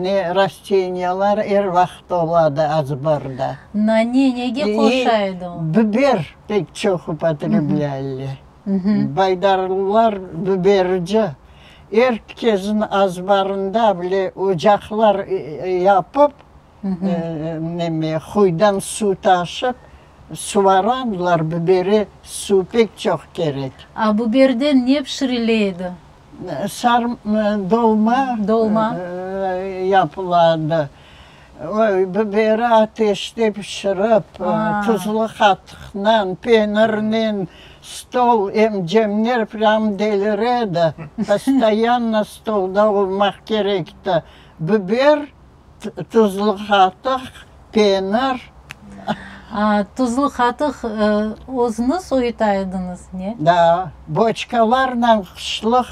ne rasteniyalar er vaqıt oladı azbarda.
Nane nege qoşa edi o?
Biber pek çoq upotreblyali. Baydarlılar biberci. Er kesin azbarında bile ocaqlar yapıp, neme, quyudan suv taşıp, Suvaranlar biberi suv pek çoq kerek.
A biberden ne pişirile edi?
Sar dolma,
dolma.
Yapıladı. Oy, biberi ateşte pişirip, tuzlu qatıqnan, penirnen stol, emcemler prâm deliredi. Postoyanno stolda olmaq kerekti. Biber Tuzlu qatıq, penir.
Tuzlu qatıq özüñiz uyuta ediñiz, ne?
Da, boçkalarnen qışlıq,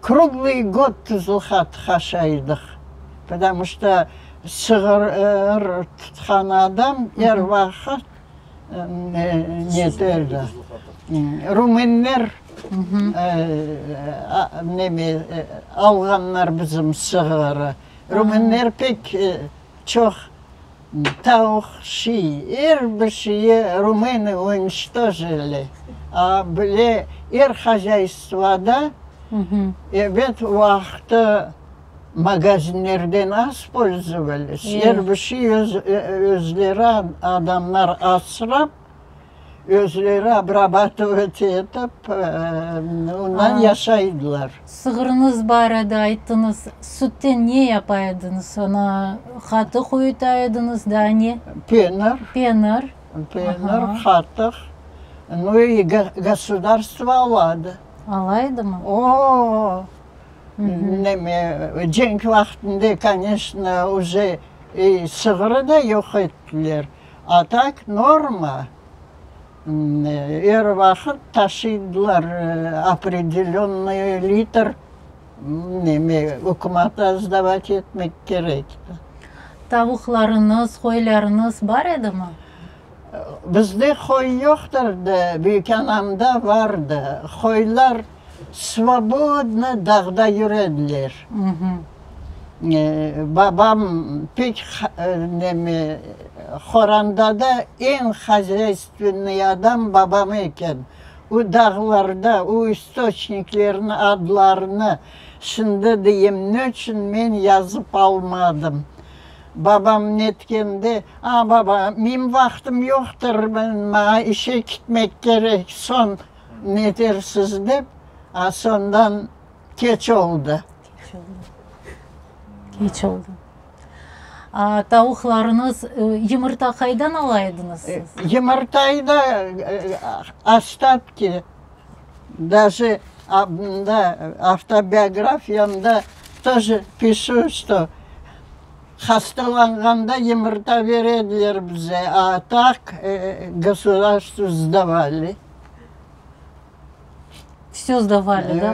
kruglıy god tuzlu qatıq aşaydıq. Potomu çto sığır tutqan adam er vaqıt neterdi. Rumınlar neme alğanlar bizim sığırı. Rumınlar pek çoq tavuq şiy, er bir şeyi rumını uniştojili. A bile er hozaystvada ebet vaqtı Magazinlerden az polzovalis, er bir şey özleri adamlar asrap, özleri obrabatıvat etip, ondan yaşaydılar.
Sığırıñız bar edi, ayttıñız. Sütten ne yapa ediñiz? Onı qatıq uyuta ediñiz, daa ne?
Penir.
Penir.
Penir, qatıq. Nu i gosudarstvo aladı.
Ala edimi?
O-o-o! Neme, cenk vaqtında, koneçno, uje sığırı da yoq ettiler. A tak, norma. Er vaqıt taşıydılar opredelönnıy litr, neme, ükümata sdavat etmek kerek.
Tavuqlarıñız, qoylarıñız bar edimi?
Bizde qoy yoqtır da, büyükanamda vardı. Qoylar svobodno dağda yürediler. Babam pek neme, qorandada eñ hozyaystvenniy adam babam eken. O dağlarda, o istoçniklerniñ adlarını şimdi deyim, neçün men yazıp almadım. Babam netkende, A, baba, menim vaqtım yoqtır, maña işe kitmek kerek, soñ netersiz, dep, a soñdan keç oldı.
Keç oldı. Keç oldı. A tavuqlarıñız, yımırta qaydan ala ediñiz siz?
Yımırtayı da ostatki, daje mında avtobiografiyamda toje pişu, çto Hastalanğanda yımırta bere ediler bize, a tak gosudarstvu sdavali.
Vsö sdavali, da?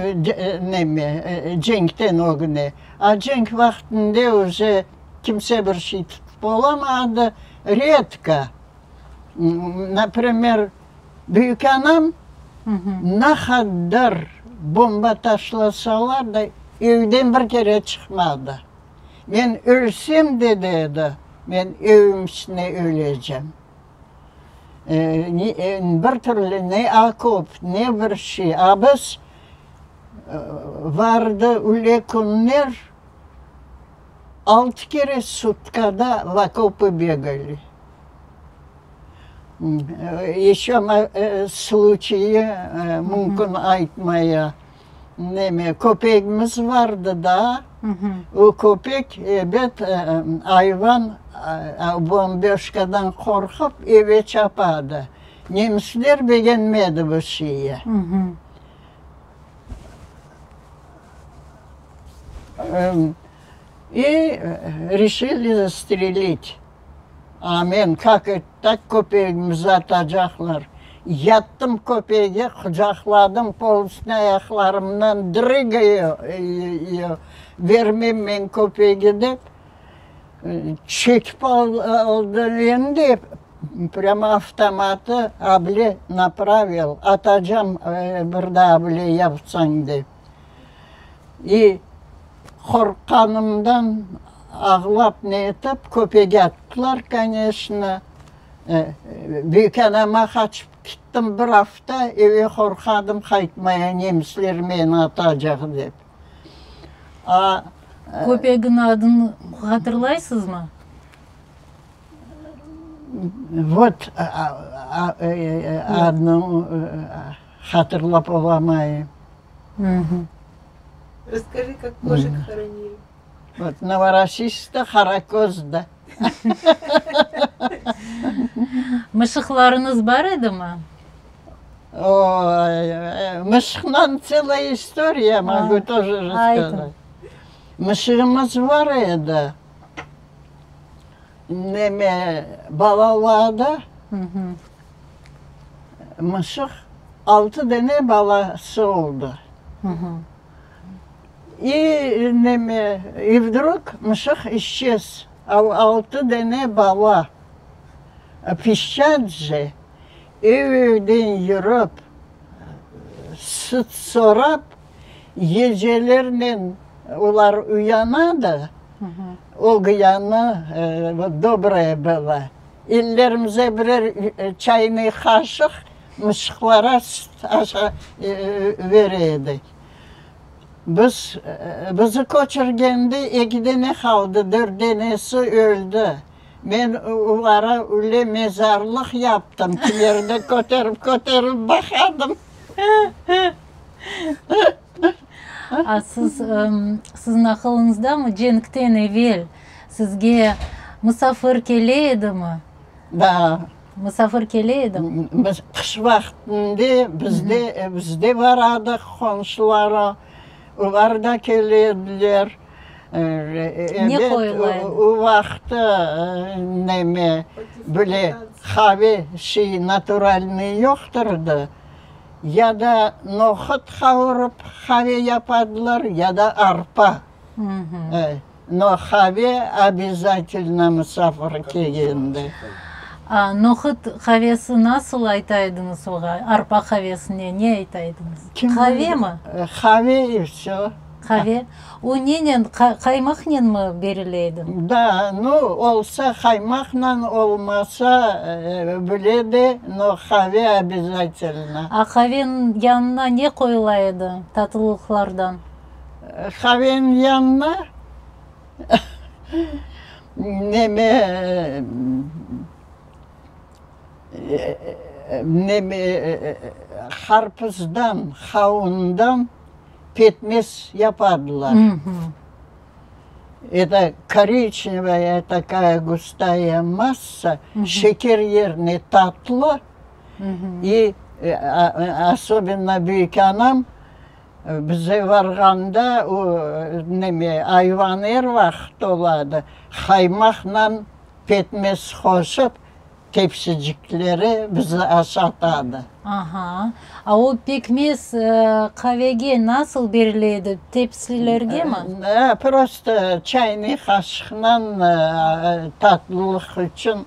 Neme, cenkten ögüne. A cenk vaqtında uje kimse bir şey tutıp olamadı, redko. Naprimer, büyükanam ne qadar bomba taşlasalar da, evden bir kere çıqmadı. Men ölsem de, dedi, men evim içinde ölecem. Bir türlü ne okop, ne bir şey. A biz vardı öyle künler, altı kere sutkada v okopı begali. Еще случайı mümkün aytmaya. Neme, köpegimiz vardı da, o köpek, ebet, ayvan bombeşkadan qorqıp eve çapadı. Nemisler begenmedi bu şeyi. I reşili zastrelit. A men, kak et tak, köpegimizi atacaqlar. Yattım köpege, qucaqladım, qol üstüne ayaqlarımdan drıgayu, bermem men köpegi dep, çekip aldı endi, prâmo avtomatı able napravil, atacam bir daa bile yapsañ dep. İ qorqqanımdan ağlap ne etip, köpege attılar, koneçno. Büyükanama qaçıp kettim bir afta, eve qorqadım qaytmaya, nemisler meni atacaq dep. A
Köpeginiñ adını hatırlaysızmı?
Vot, adını hatırlap olamayım.
Rasskajı, kak koşek horonili.
Vot, Novorossiyskta Qarakozda.
Mışıqlarıñız bar edimi?
Oy, mışıqnan tselaya istoriya, mogu тоже rassказать. Mışığımız bar edi. Neme, balalarda mışıq altı dene balası oldı. İ neme, i vdrug mışıq isçez, altı dene bala pişçat je, ev-evden yürip, süt sorap, gecelernen olar uyana da, O yanı vot dobraya была. Ellerimize birer çaynıy qaşıq mışıqlara süt aşa bere edik. Biz, bizi köçürgende eki dene qaldı, dört denesi öldi. Men olara öyle mezarlıq yaptım, kimerde köterip-köterip baqadım.
A siz, siziñ aqılıñızdamı, cenkten evel sizge musafir kele edimi?
Da.
Musafir kele edimi?
Biz qış vaqtında bizde, bizde baradıq qonşulara, olar da kele ediler.
Ne qoyula edi?
O vaqıt neme, böyle qave şey naturalnıy yoqtırdı. Ya da nohut qavurıp qave yapadılar, ya da arpa. No qave obязательno musafir kelgende.
A nohut qavesi nasıl ayta ediñiz oğa, arpa qavesine ne ayta ediñiz? Qavemi?
Qave i vsö.
Qave. O nenen, qaymaqnenmi berile edi?
Da, nu, olsa qaymaqnen, olmasa bile de, no qave obязательno.
A qaveniñ yanına ne qoyula edi tatlılıqlardan?
Qaveniñ yanına neme, neme, qarpızdan, qavundan Petmez yapardılar. Eto koriçnevaya takaya gustaya massa, şeker yerine tatlı i osobenno büyük anam bize varğanda o neme ayvan er vaqıt oladı, qaymaqnan petmez qoşıp Tepsicikleri bizi aşatadı.
Aha. A o pekmez qavege nasıl berile edi, tepsilergemi?
Prosto çaynıy qaşıqnan tatlılıq içün.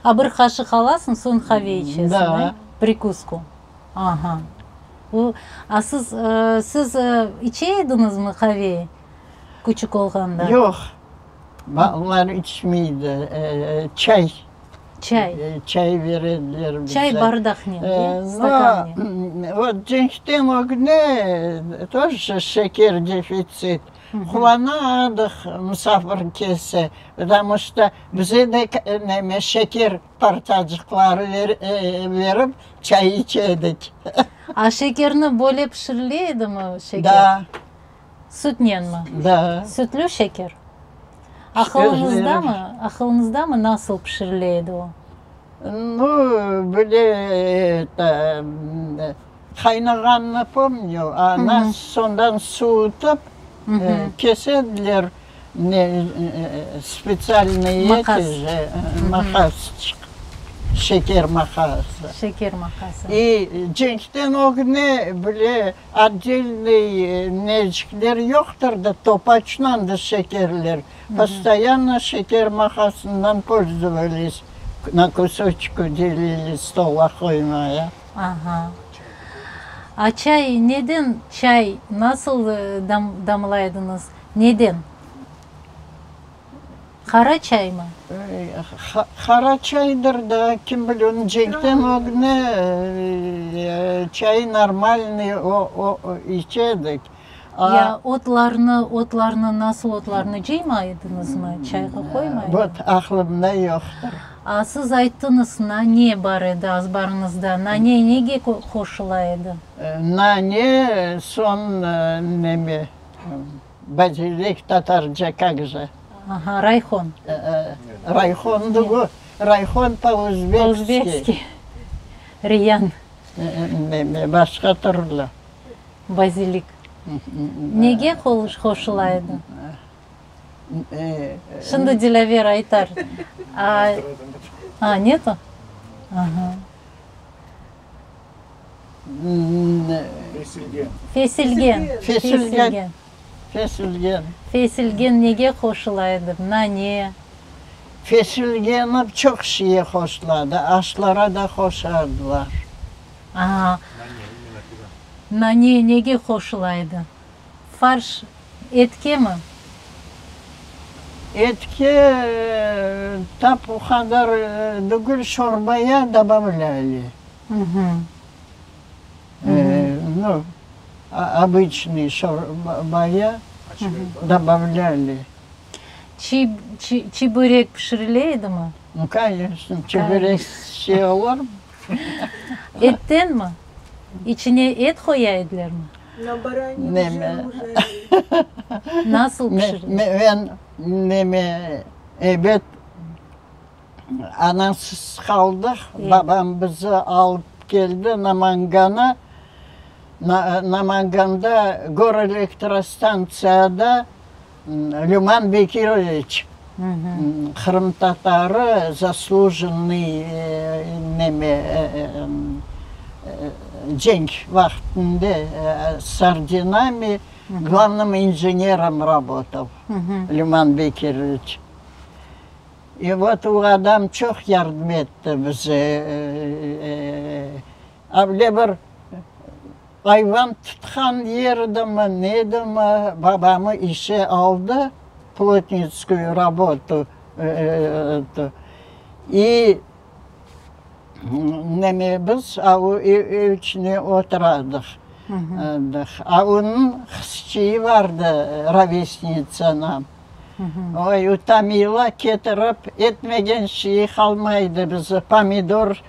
A bir qaşıq alasıñ, soñ qave içesiñ, da? Prikusku. Aha. O, a siz, siz içe ediñizmi qave küçük olğanda?
Yoq. Balalar içmeydi, çay.
Çay.
Çay berediler bize.
Çay bardaqnen, de, stakannen.
Vot cenkten ögüne тоже şeker defitsit. Quvanadıq musafir kelse, потому что bize de neme şeker parçacıqları berip çay içe edik.
A şekerni böyle pişirile edimi, şeker?
Da.
Sütnenmi?
Da.
Sütlü şeker? Aqılıñızdamı, aqılıñızdamı nasıl pişirile edi o?
Nu, böyle, eto, qaynağanını pomnyu, a nas soñdan suvutıp kesediler, ne, spetsialnıy
Maqas.
Maqasçıq, şeker maqası.
Şeker maqası.
İ cenkten ögüne bile otdelnıy necikler yoqtır da, topaçnandı şekerler. Postoyanno şeker maqasından polzovались, na kusoçku delili stola qoymaya.
Aha. A çay neden çay nasıl damlaydıñız? Neden? Qara çaymı?
Qara çaydır da, kim bilün, cenkten ögüne çay normalnıy içe edik.
Ya otlarnı, otlarnı, nasıl otlarnı cıymay ediñizmi, çayğa qoymay ediñizmi?
Vot, aqlımda yoqtır.
A siz ayttıñız, nane bar edi azbarıñızda. Nane nege qoşula edi?
Nane, soñ neme, bazilik, tatarca kak je?
Aha, rayhon.
Rayhon degil, rayhon po-özbekski.
Po-özbekski, reyan.
Neme, başqa türlü.
Bazilik. Nege qoşula edi? Şimdi Dilâver aytar. A, neto? Aha.
Fesilgen.
Fesilgen.
Fesilgen. Fesilgen.
Fesilgen nege qoşula edi? Nane.
Fesilgeni çoq şeye qoşuladı, aşlara da qoşardılar.
Aa. Nane nege qoşula edi? Farş etkemi?
Etke tap o qadar degil, şorbaya dobavlâli. Nu, obıçnıy şorbaya dobavlâli.
Çi börek pişirile edimi?
Nu, koneçno, çi börek şey olurmı?
Ettenmi? İçine et qoya edilermi?
Neme?
Nasıl pişirile?
Men neme, ebet, anasız qaldıq, babam bizi alıp keldi Namangana. Namanganda gorelektrostantsiyada Lüman Bekiroviç, qırımtatarı, zaslujennıy neme, cenk vaqtında s ordenami glavnım injenerom rabotal, Lüman Bekiroviç. İ vot o adam çoq yardım etti bize. Avle bir Ayvan tutqan yerdimi, nedimi, babamı işe aldı, plotnitskую rabotu, i neme biz a o ev içine oturadıq. A onıñ qızçığı vardı, rovesnitsa nam. Oy, o Tamila ketirip etmegen şeyi qalmaydı bizi, pomidor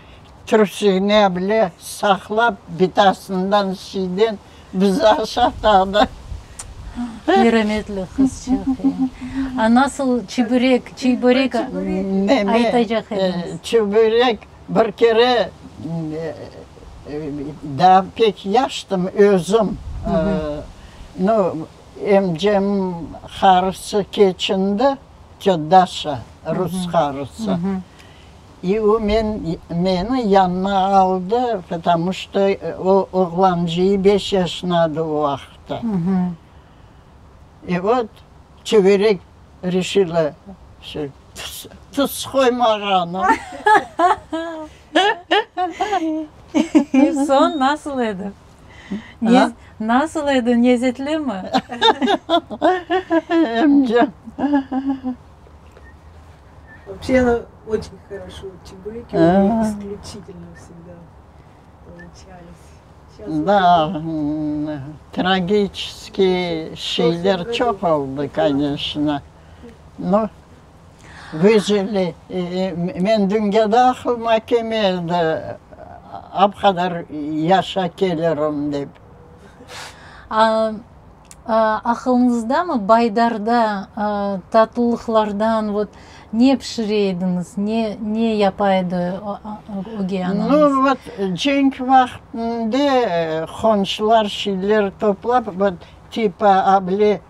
Türsüne bile saqlap, bitasından, şeyden bizi aşatadı.
Merametli qızçıq, e. A nasıl çibörek, çiy börek aytacaq ediñiz?
Çibörek bir kere daa pek yaştım özüm. Nu, emcem qarısı keçindi, töt Daşa, rus qarısı. İ o men, meni yanına aldı, potomu çto o oğlancığı beş yaşındadı o vaqıtta. İ vot, çeberek reşila tuz, tuz qoymağanı.
Soñ nasıl edi? Nasıl edi, lezetlimi?
Emcem.
Вообще она очень хорошо чебуреки у нее исключительно всегда получались.
Da, tragiçeskiy şeyler çoq oldı, koneçno. No, vıjili. Men dünyada aqlıma kelmedi, ap qadar yaşa kelirim dep.
Aqılıñızdamı, Baydarda tatlılıqlardan vot ne pişire ediñiz, ne ne yapa edi ögey anañız?
Nu, vot, cenk vaqtında qonşular şeyler toplap, vot, tipa able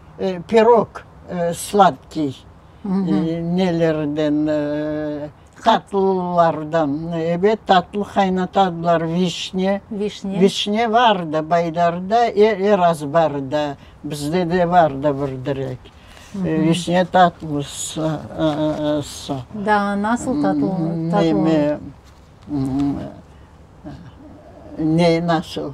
pirog sladkiy nelerden, Tatlılardan, ebet, tatlı qaynatadılar, vişne.
Vişne.
Vişne vardı Baydarda, er azbarda, bizde de vardı bir direk. Vişne tatlısı.
Daa nasıl tatlı?
Neme, ne nasıl?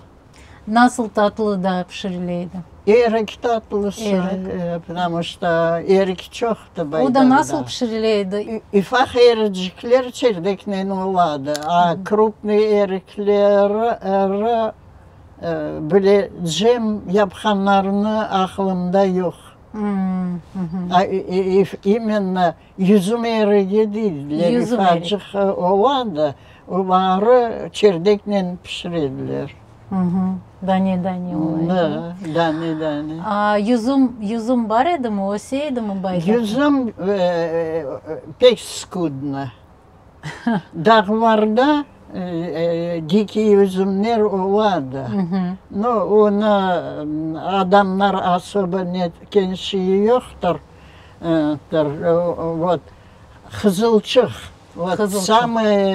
Nasıl tatlı daa pişirile edi?
Erik tatlısı,
Erik.
потому что erik çoqtı Baydarda.
O da nasıl pişirile edi?
Ufaq ericikler çerdeknen oladı, a krupnıy erikler bile cem yapqanlarını aqılımda yoq. İmенно yüzüm erigi deydiler, ufacıq oladı, oları çerdeknen pişirediler.
Dane-dane ola edi.
Da, dane-dane.
A yüzüm, yüzüm bar edimi, öse edimi Baydarda?
Yüzüm pek skudno. Dağlarda dikiy yüzümler oladı. No, onı adamlar osobo netken şeyi yoqtır. Vot, qızılçıq, vot, samoye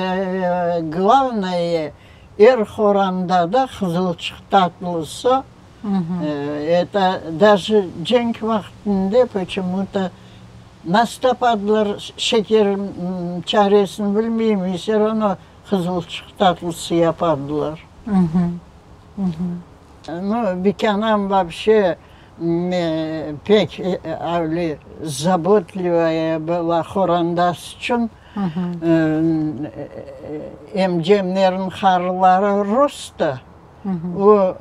glavnoye, er qoranda da qızılçıq tatlısı, eto daje cenk vaqtında poçemu-to Nasıl tapadılar şeker çaresini bilmeyim, vse ravno qızılçıq tatlısı yapardılar. Nu, bikanam vobşe pek öyle zabotlivaya была qorandası içün. Emcemlerin qarıları rus da, o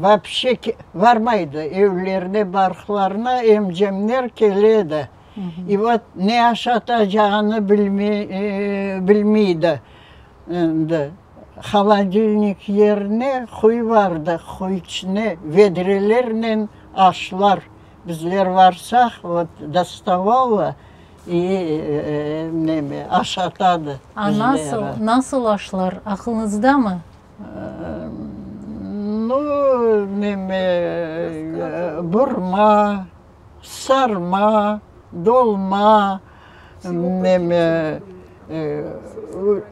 Vapşe varmaydı evlerine, barqlarına, emcemler kele edi. İ vot ne aşatacağını bilmeydi. Endi holodilnik yerine huy vardı, huy içine vedrelernen aşlar. Bizler varsaq, vot dostavala i neme, aşatadı
A nasıl, nasıl aşlar, aqlıñızdamı?
Nu, neme, burma, sarma, dolma, neme,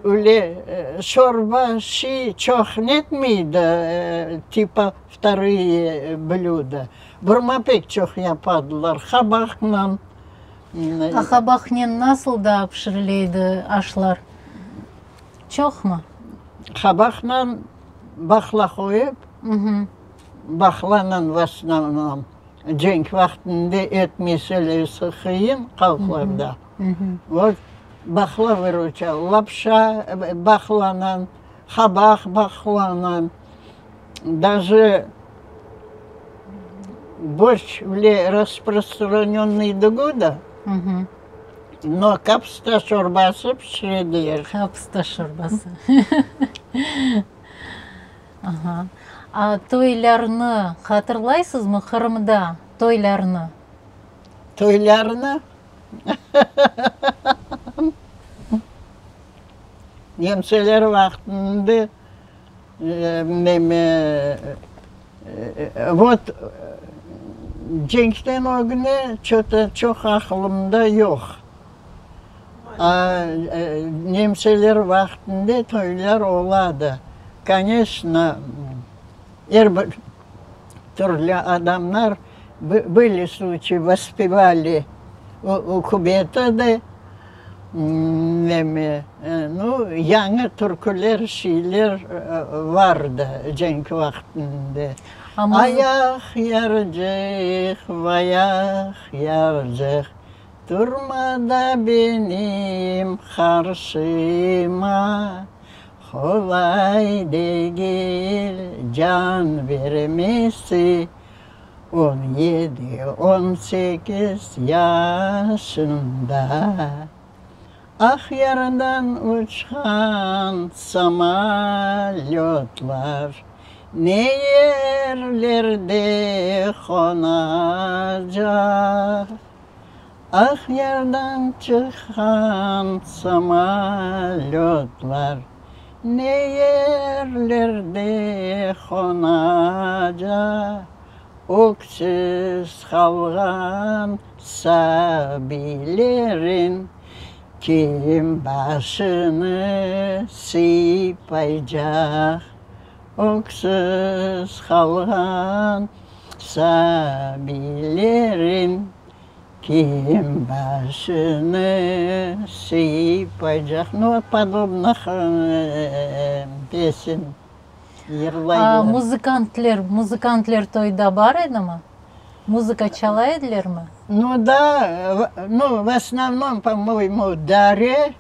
öyle şorba şiy çoq netmeydi, tipa vtorıye blüda. Burma pek çoq yapadılar, qabaqnen.
A qabaqnen nasıl daa pişirile edi aşlar? Çoqmı?
Qabaqnen baqla qoyıp, baqlanen v osnovnom, cenk vaqtında et meselesi qıyın halqlarda. Vot, baqla vıruçal, lapşa baqlanen, qabaq baqlanen, daje borşç bile rasprostranönnıy degil da. No, kapsta şorbası pişirediler.
Kapsta şorbası. Aha. A toylarnı hatırlaysızmı, Qırımda toylarnı?
Toylarnı? Nemseler vaqtında neme, vot, cenkten ögüne ço-to çoq aqılımda yoq. A nemseler vaqtında toylar oladı. Koneçno, er bir türlü adamlar, bıli sluçayi, vospevali ükümeti de, Neme, nu, yañı türküler, şeyler vardı cenk vaqtında. Ayaq yarcıq, vayaq yarcıq, turma da benim qarşıma. Qolay degil can bermesi 17, 18 yaşında. Aqyardan uçqan samolötlar ne yerlerde qonacaq? Aqyardan çıqqan samolötlar ne yerlerde qonacaq? Öksüz qalğan sabiylerin kim başını sıypaycaq? Öksüz qalğan sabiylerin kim başını sıypaycaq? Nu, vot podobnıh pesen yırlaylar.
Muzıkantler, muzıkantler toyda bar edimi? Muzıka çala edilermi?
Nu da, nu, v osnovnom, po-moyemu, dare,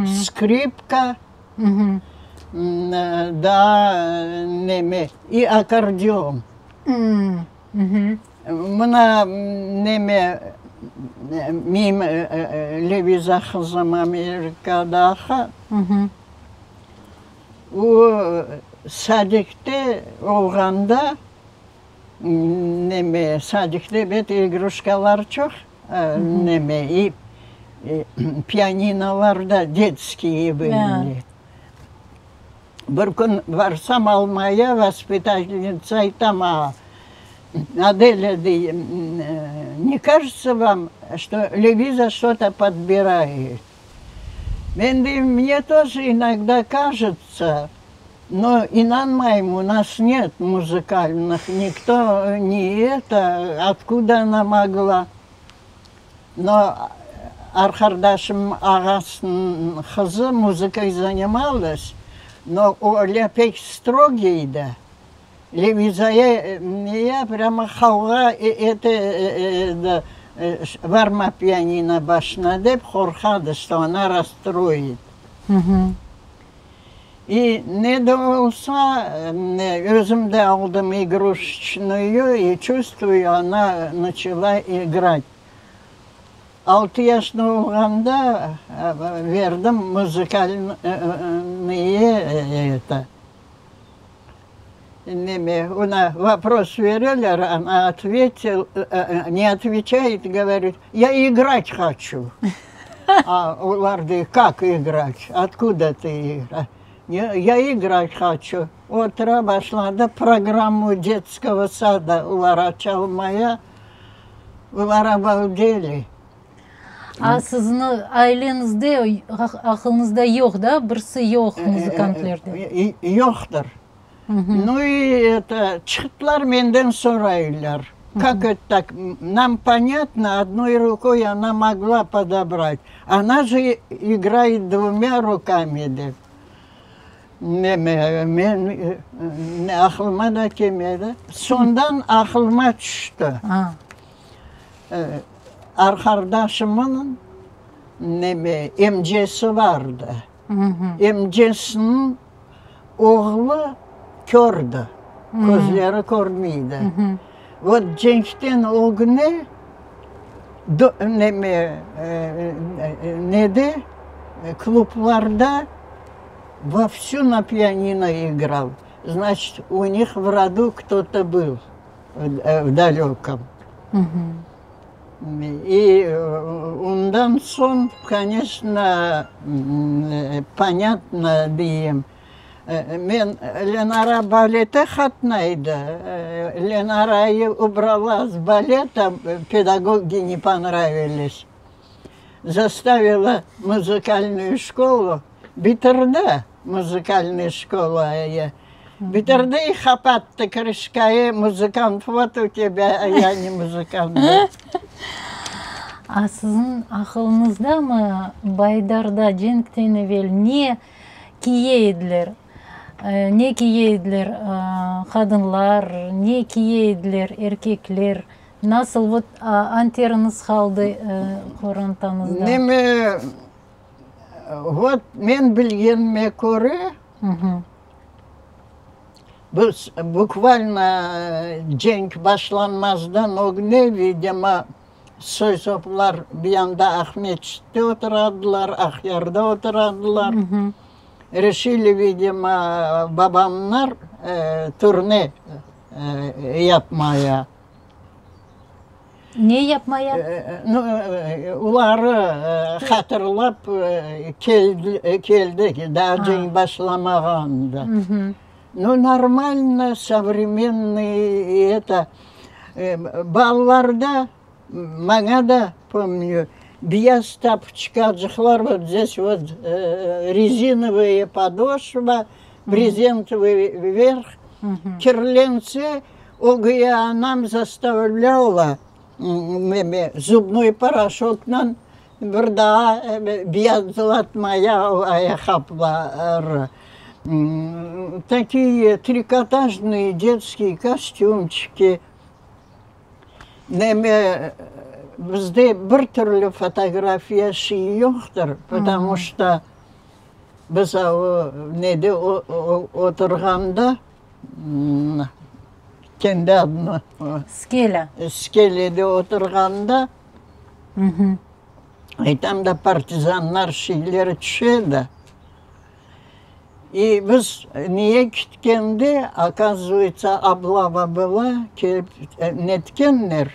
skripka, daa neme, i akkordeon. Mına neme, menim Leviza qızım Amerikadağı, o sadikte olğanda, Neme, sadikte ebet igruşkalar çoq, neme, i pianinolar da detskiye böyle. Bir kün barsam almaya, vospitatelnitsa ayta maña, Adelâ, dey, ne кажется vam, что Leviza что-то podbiraet? Men deyim, mne тоже inogda кажется, Но inanmayım, u nas net muzıkalnıh, nikto ne eto, otkuda ona mogla. No arqardaşım ağasınıñ qızı muzıkay zanimalas, no öyle pek strogiy da. Levizaya neye prâmo qavğa ete edi, varma pianino başına dep qorqadı, çto ona rasstroit. I ne de olsa, özüm de aldım igruşçnıyu i çuvstvuyu, ona naçala igrat. Altı yaşında olğanda berdim muzıkalnıye eto, neme, ona vopros bereler, ona otvetil, ne otveçayet, govorit, ya igrat hoçu. A olar dey, kak igrat, otkuda tı igrat? Ya igrat hoçu. Otura başladı, programmu detskogo sada olara çalmaya, olar obaldeli.
A sizni aileñizde, aqılıñızda yoq da, birisi yoq muzıkantlerde?
Yoqtır. Nu i eto, çıqtılar menden soraylar, kak eto tak, nam ponâtno, odnoy rukoy ona mogla podobrat, ona je igrayet dvumâ rukami, dep. Neme, men aqılıma da kelmedi. Soñdan aqılıma tüşti. Arqardaşımnıñ neme, emcesi bardı. Emcesiniñ oğlu kördi, közleri körmeydi. Vot cenkten ögüne neme, nede, klublarda vovsü na pianino igral. Znaçit, u nih v rodu kto-to byl v dalökom. I ondan soñ, koneçno, ponâtno deyim, men Lenara balete qatnaydı, Lenarayı ubrala s baleta, pedagogi ne ponravilis, zastavila muzıkalnıyu şkolu, bitirdi muzıkalnıy şkolayı, bitirdi i qapattı krışkayı, muzıkant vot u tebâ, a ya ne muzıkant dep.
A siziñ aqılıñızdamı, Baydarda cenkten evel ne kiye ediler? Ne kiye ediler qadınlar, ne kiye ediler erkekler? Nasıl vot anteriñiz qaldı qorantañızda?
Neme, vot men bilgenime köre. Biz bukvalno cenk başlanmazdan ögne, vidimo, soy-soplar bir yanda Aqmescitte oturadılar, Aqyarda oturadılar. Reşili, vidimo, babamlar turne yapmaya.
Ne yapmaya?
Oları hatırlap keldik, daa cenk başlamağanda. Nu, normalno, sovremennoy eto, balalarda, maña da, pomnyu, beyaz tapuçkacıqlar, vot zdes vot rezinovıye podoşva, brezentovıy verh, kirlense, Ögüye anam zastavlâla zubnoy poroşoknen bir daa beyazlatmaya o ayaqqapları. Takiye trikotajnıye detskiye kostümçiki. Neme, bizde bir türlü fotografiya şeyi yoqtır, potomu çto biz o nede oturğanda, Kendi adını.
Skele.
Skelede oturğanda, aytam da partizanlar şeyleri tüşe de. İ biz niye kitkende, okazıvayetsa, oblava была, kelip netkenler,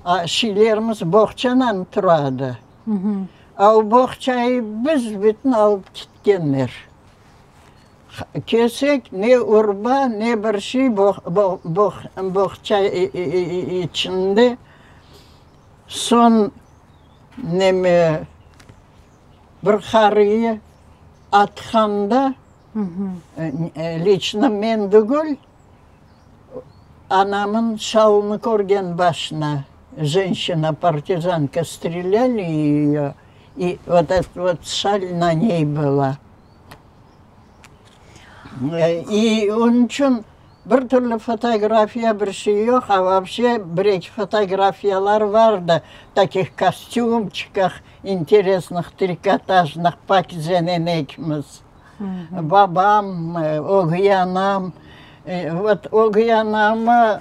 a şeylerimiz boğçanan turadı. A o boğçayı biz bütün alıp kitkenler. Kesek, ne urba, ne bir şey boğça içinde. Soñ neme, bir qarıyı atqanda, liçno men degil, anamın şalını körgen başına, jenşina, partizanka, streляli eyo, i vot etot vot şal na ney была. İ onıñ içün bir türlü fotografiya, bir şey yoq, a vapşe bir-eki fotografiyalar var da, takih kostümçikah interesnıh, trikotajnıh, pakizenen ekimiz. Babam, ögey anam. Vot, ögey anamı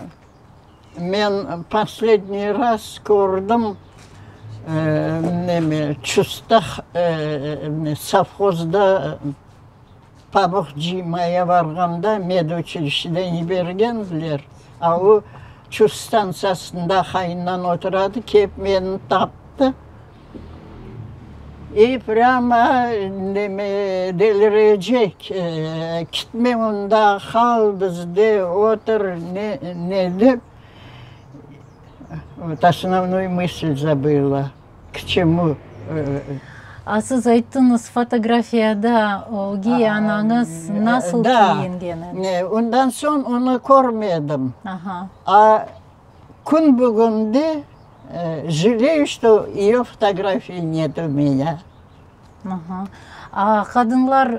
Men posledniy raz kördim, neme, Çusta sovhozda pamuq cıymaya barğanda meduçilişeden yibergendiler, a o Çus stantsiyasında aqayından oturadı, kelip meni taptı i prâmo neme, delirecek, kitme mında, qal bizde, otur, ne, ne dep. Vot osnovnuyu mısl zabıla, k çemu.
A siz ayttıñız, fotografiyada ögey anañız nasıl kiyingeni.
Da, ondan soñ onı körmedim. A Kün bugünde jaleyu, çto eyo fotografiyi net u menya.
Aha. A qadınlar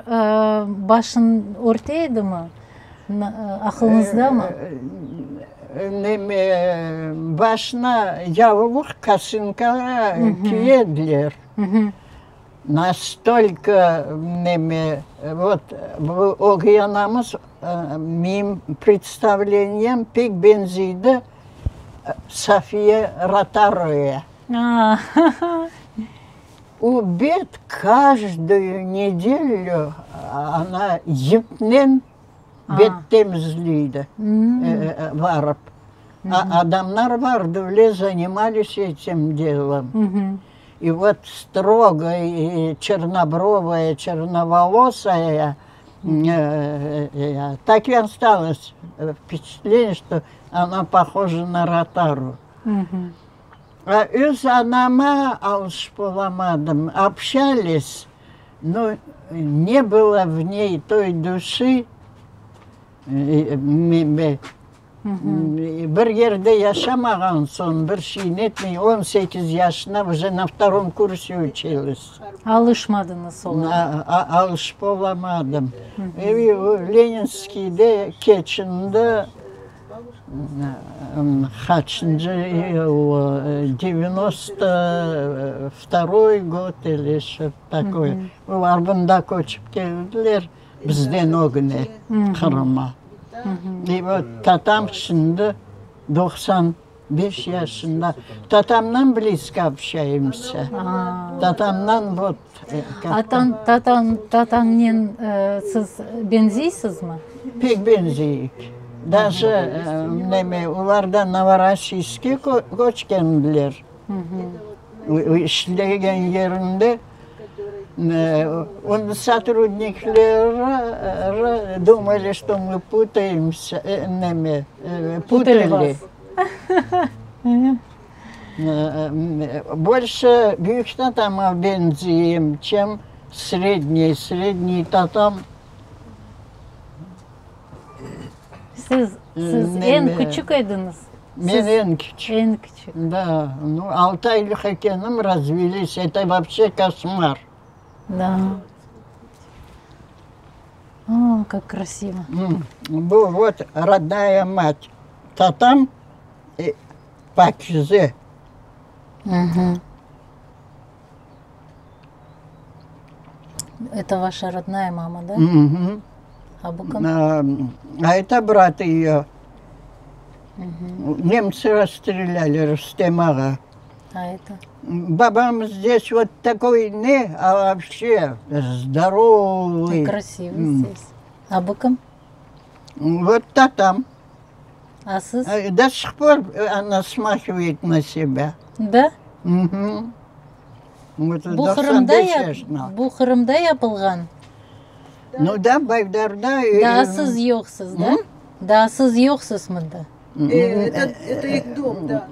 başın örte edimi? Aqılıñızdamı?
Neme, başına yavluq, kosınka kiye ediler. Nastolko neme, vot, bu ögey anamız menim predstavleniyem pek beñziydi Sofiya Rotaroya. O bet каждую nedelyu ana yipnen bet temizleydi barıp. Adamlar bardı, öyle zaнимались этим делом. I vot strogaya, çornobrovaya, çornovolosaya, tak i ostalos vpeçatleniye, çto ona pohoja na Rotaru. A öz anama alışıp olamadım, obşalis, no ne bylo v ney toy duşi, Bir yerde yaşamağan soñ, bir şey netmey, on sekiz yaşına uje na vtorom kurse uçilos.
Alışmadıñız olarğa.
Alışıp olamadım. Leninskiyde keçindi, qaçıncı yıl, devyanosto vtoroy god ili çto-to takoye. Olar mında köçip keldiler. bizden ögüne Qırıma. И вот tatam şimdi 95 yaşında. Tatamnan blizko общаемся. Tatamnan вот.
Atan, tatan, tatañnen siz beñzeysizmi?
Pek beñzeyik. Daje neme, olar da Novorossiyskke köçkendiler. İşlegen yerinde onıñ sotrudnikleri думали, что мы putaемся, neme, putali. Больше büyük tatama beñzeyim, чем sredniy. Sredniy tatam.
Siz, siz eñ küçük ediñiz?
Men eñ küçük.
Eñ küçük.
Da, nu, altı aylıq ekenim, razvelis, eto voobşe koşmar.
Da. O, kak krasivo.
Bu, vot, rodnaya mat. Tatam Pakize.
Это ваша родная мама, да? А bu kim?
А это брат ее. Немцы расстреляли Рустем ağa.
А это?
Babam здесь вот такой не, а вообще здоровый.
Красивый здесь. А bu kim?
Вот tatam.
А siz?
До сих пор она смахивает на себя.
Да?
Угу. Вот
Bu Qırımda
95 yaşında.
bu Qırımda yapılğan?
Ну да, Baydarda.
Daa siz yoqsız, da? Daa siz yoqsız mında?
Это, это их дом, да.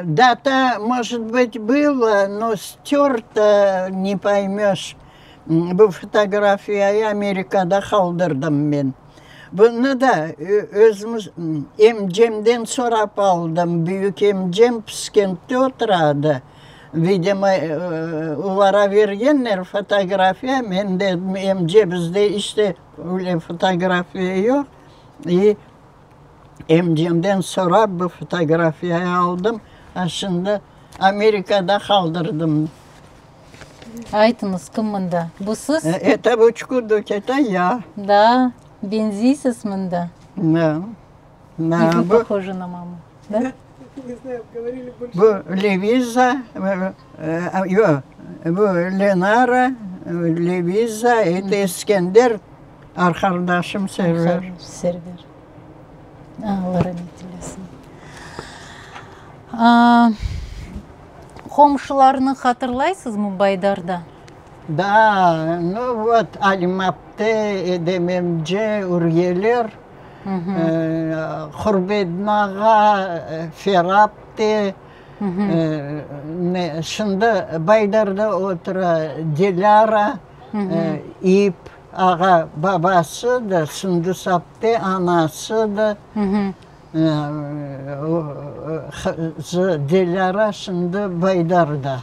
Дата, может быть, была, но стерта, не поймешь. Bu fotografiyayı Amerikada qaldırdım men. Bunı da özümiz emcemden sorap aldım. Büyük emcem Pskentte oturadı. Vidimo, olara bergenler fotografiya. Men dedim, emce, bizde işte öyle fotografiya yoq. И emcemden sorap bu fotografiyayı aldım. A şimdi Amerikada qaldırdım.
Aytıñız, kim mında? Bu siz?
Это Учкудук, это я.
Da, beñzeysiz mında.
Да.
И вы похожи на маму, да?
Не знаю, говорили больше.
Bu Leviza, yoq, bu Lenara, Leviza, это Eskender, arqadaşım Server.
Server. Allah rahmet eylesin. Qomşularnı hatırlaysızmı Baydarda?
Da, nu vot, Alim apte, Edem emce, Üryeler, Qurbedin ağa, Fera apte, ne, şimdi Baydarda otura Dilâra, İp ağa babası da, Sündüs apte anası da, Dilâra şimdi Baydarda.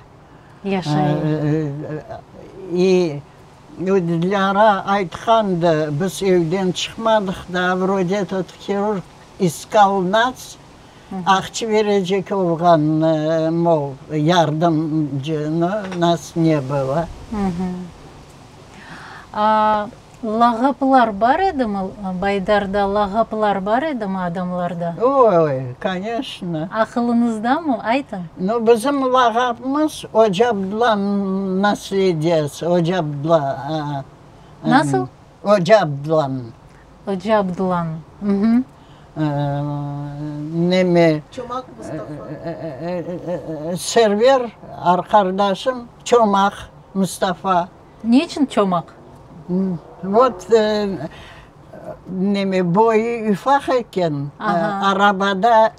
Yaşay.
И Dilâra aytqandı, biz evden çıqmadıq da, вроде этот хирург искал нас, aqça berecek olğan, mol, yardımcı, но нас не было.
A lağaplar bar edimi, Baydarda lağaplar bar edimi adamlarda?
Oy, конечно.
Aqılıñızdamı? Aytıñ.
Nu, bizim lağapımız Oca Abdullanıñ naslediyesi, Oca Abdulla.
Nasıl?
Oca Abdullanıñ.
Oca Abdullanıñ. Hı.
Neme?
Çomaq Mustafa.
Server arqadaşım Çomaq Mustafa.
Ne içün çomaq?
Вот neme boyu ufaq eken, arabada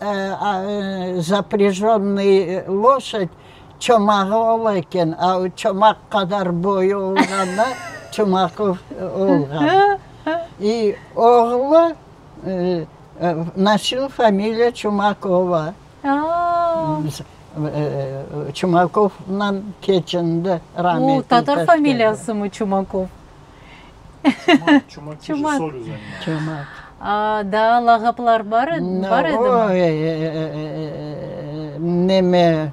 запряженный лошадь çomağı ola eken, a o çomaq qadar boyu olğanda Çumakov olğan. И oğlu носил фамилия Чумакова. Çumakovnan keçindi
rametli. O tatar familiyasımı Çumakov?
Çumak, Çumak. Solью занимается.
Çomaq.
A, daa lağaplar bar, bar edimi?
Oy, neme.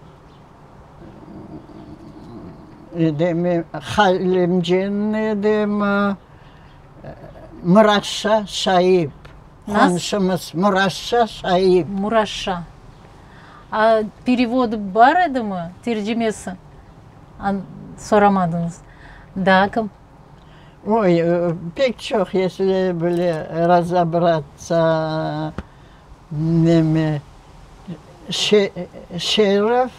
Edemi, Halimcen edemi, Murasşa Şaip, qomşumız Murasşa Şaip.
Murasşa. A perevodı bar edimi, tercimesi? Soramadıñız. Daa kim?
Oy, pek çoq, esli bile razobratsâ, neme, Şerif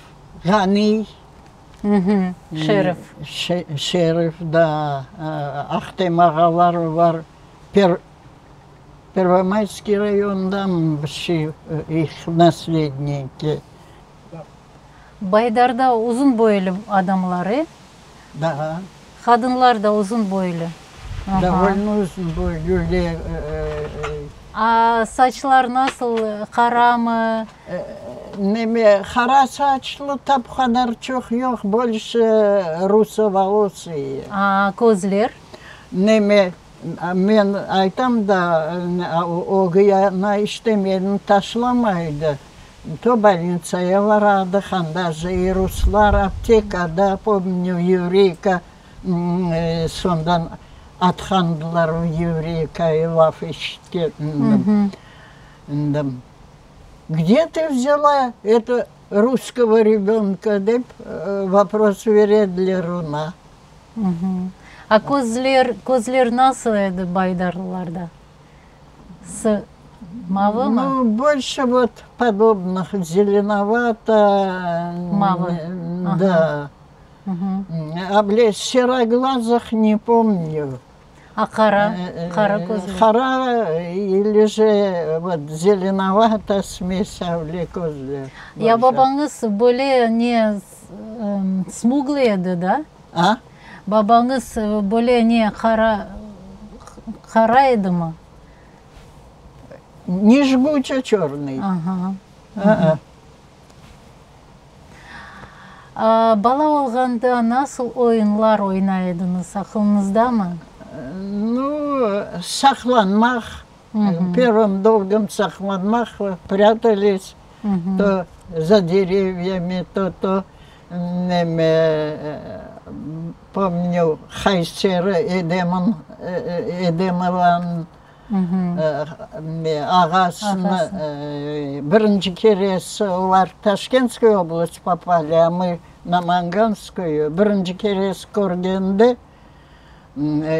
Ğaniy.
Şerif.
Şerif, da, Ahtem ağalar bar, Pervomayskiy rayondan bir şey, ih nasledniki.
Baydarda uzun boylu adamlar, e?
Da.
Qadınlar da uzun boylu.
Dovoľno uzun boylu.
A saçlar nasıl, qaramı?
Neme, qara saçlı tap qadar çoq yoq, bolşe rusovolosıye.
A közler?
Neme, men aytam da, ögü yana işte meni taşlamaydı. To bolnitsaya baradıq, anda je i ruslar, aptekada, pomnü, evreyka, sondan atqandılar o evreykayı, laf eşitkendim. Gde tı vzâla eto russkogo rebönka dep vopros berediler oña.
A közler, közler nasıl edi baydarlılarda? S, mavı mı?
Nu, bolşe vot podobnıh, zelenovато.
Mavı.
Da. A bile seroglazıh ne pomnü.
A qara, qara közler?
Qara ili je vot zelenovata smes avle közler.
Ya babañız böyle ne, smuglıy edi, da?
A?
Babañız böyle ne, qara, qara edimi?
Ne jguçe çörnıy.
Aha.
A-a.
Bala olğanda nasıl oyunlar oynay ediñiz, aqılıñızdamı?
Nu, saqlanmaq, первым долгом saqlanmaq, prâtались, to za derevyami, to to neme, pomnü, Hayseri Edemin, Edemovanıñ Ağasını birinci keresi olar Taşkentskaya oblast popali, a mı Namanganskaya. Birinci keresi körgende,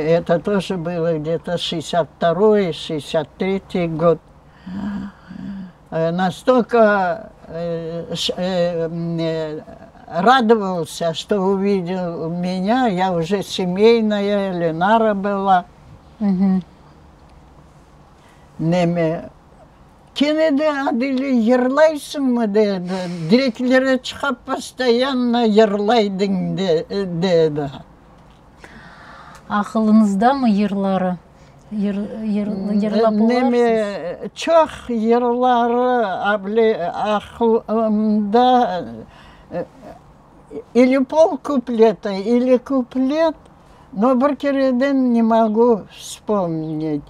eto toje bylo gde-to şestdesât vtoroy, şestdesât tretiy god, nastolko radovalsâ, çto uvidel menâ, ya uje semeynaya, Lenara byla. Neme, kene de Adile yırlaysıñmı dedi, direklere çıqıp postoyanno yırlaydıñ dedi.
Aqılıñızdamı yırları? Yır, yır, yırlap olarsız?
Neme, çoq yırları able aqılımda, ili pol kupleta, ili kuplet, No bir kereden ne mogu vspomnit.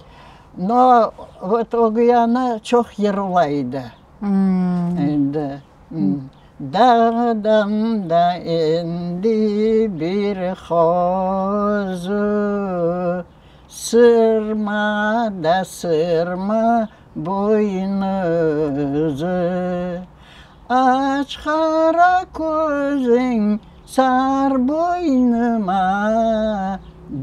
No vot ögü-yanı çoq yırlaydı. Endi. Dağdan da endi bir qozu, Sırma da sırma boynuzı. Aç qara közüñ, sar boynuma,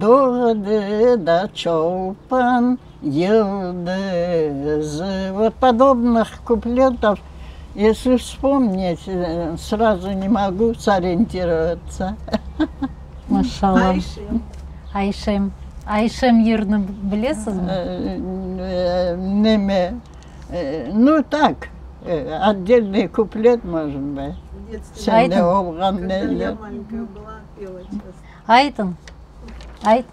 Doğdı da çolpan yıldızı. Vot podobnıh kupletov, esli vspomnit, srazu ne mogu sorientirovatsa.
Maşallah.
Ayşem.
Ayşem. Ayşem yırnı bilesizmi?
Neme, Nu, tak, otdelnıy kuplet, может быть. Sende olğan neler.
Aytıñ, aytıñ.